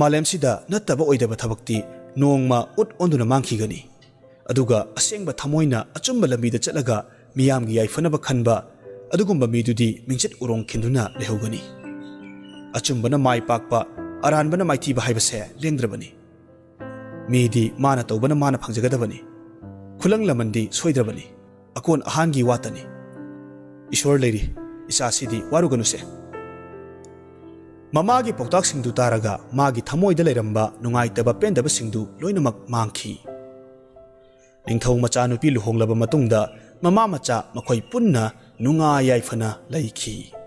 ꯃꯥꯂꯦꯝꯁꯤꯗ ꯅꯠꯇꯕ ꯑꯣꯏꯗꯕ ꯊꯕꯛꯇꯤ ꯅꯣꯡꯃ ꯎꯠ ꯑꯣꯟꯗꯨꯅ ꯃꯥꯡꯈꯤꯒꯅꯤ꯫ ꯑꯗꯨꯒ ꯑꯁꯦꯡꯕ ꯊꯃꯣꯏꯅ ꯑꯆꯨꯝꯕ ꯂꯝꯕꯤꯗ ꯆꯠꯂꯒ ꯃꯤꯌꯥꯝꯒꯤ ꯌꯥꯏꯐꯅꯕ ꯈꯟꯕ ꯑꯗꯨꯒꯨꯝꯕ ꯃꯤꯗꯨꯗꯤ ꯃꯤꯡꯆꯠ ꯎꯔꯣꯡ ꯈꯤꯟꯗꯨꯅ ꯂꯩꯍꯧꯒꯅꯤ꯫ ꯑꯆꯨꯝꯕꯅ ꯃꯥꯏ ꯄꯥꯛꯄ, ꯑꯔꯥꯟꯕꯅ ꯃꯥꯏꯊꯤꯕ ꯍꯥꯏꯕꯁꯦ ꯂꯦꯡꯗ꯭ꯔꯕꯅꯤ꯫ ꯃꯤꯗꯤ ꯃꯥꯅ ꯇꯧꯕꯅ ꯃꯥꯅ ꯐꯪꯖꯒꯗꯕꯅꯤ꯫ ꯈꯨꯂꯪ ꯂꯃꯟꯗꯤ ꯁꯣꯏꯗ꯭ꯔꯕꯅꯤ꯫ ꯑꯀꯣꯟ ꯑꯍꯥꯟꯒꯤ ꯋꯥꯇꯅꯤ꯫ ꯏꯁꯣꯔ ꯂꯩꯔꯤ, ꯏꯆꯥꯁꯤꯗꯤ ꯋꯥꯔꯨꯒꯅꯨꯁꯦ꯫" ꯃꯃꯥꯒꯤ ꯄꯥꯎꯇꯥꯛꯁꯤꯡꯗꯨ ꯇꯥꯔꯒ ꯃꯥꯒꯤ ꯊꯃꯣꯏꯗ ꯂꯩꯔꯝꯕ ꯅꯨꯡꯉꯥꯏꯇꯕ ꯄꯦꯟꯗꯕꯁꯤꯡꯗꯨ ꯂꯣꯏꯅꯃꯛ ꯃꯥꯡꯈꯤ꯫ ꯅꯤꯡꯊꯧ ꯃꯆꯥꯅꯨꯄꯤ ꯂꯨꯍꯣꯡꯂꯕ ꯃꯇꯨꯡꯗ ꯃꯃꯥ ꯃꯆꯥ ꯃꯈꯣꯏ ꯄꯨꯟꯅ ꯅꯨꯡꯉꯥꯏ ꯌꯥꯏꯐꯅ ꯂꯩꯈꯤ꯫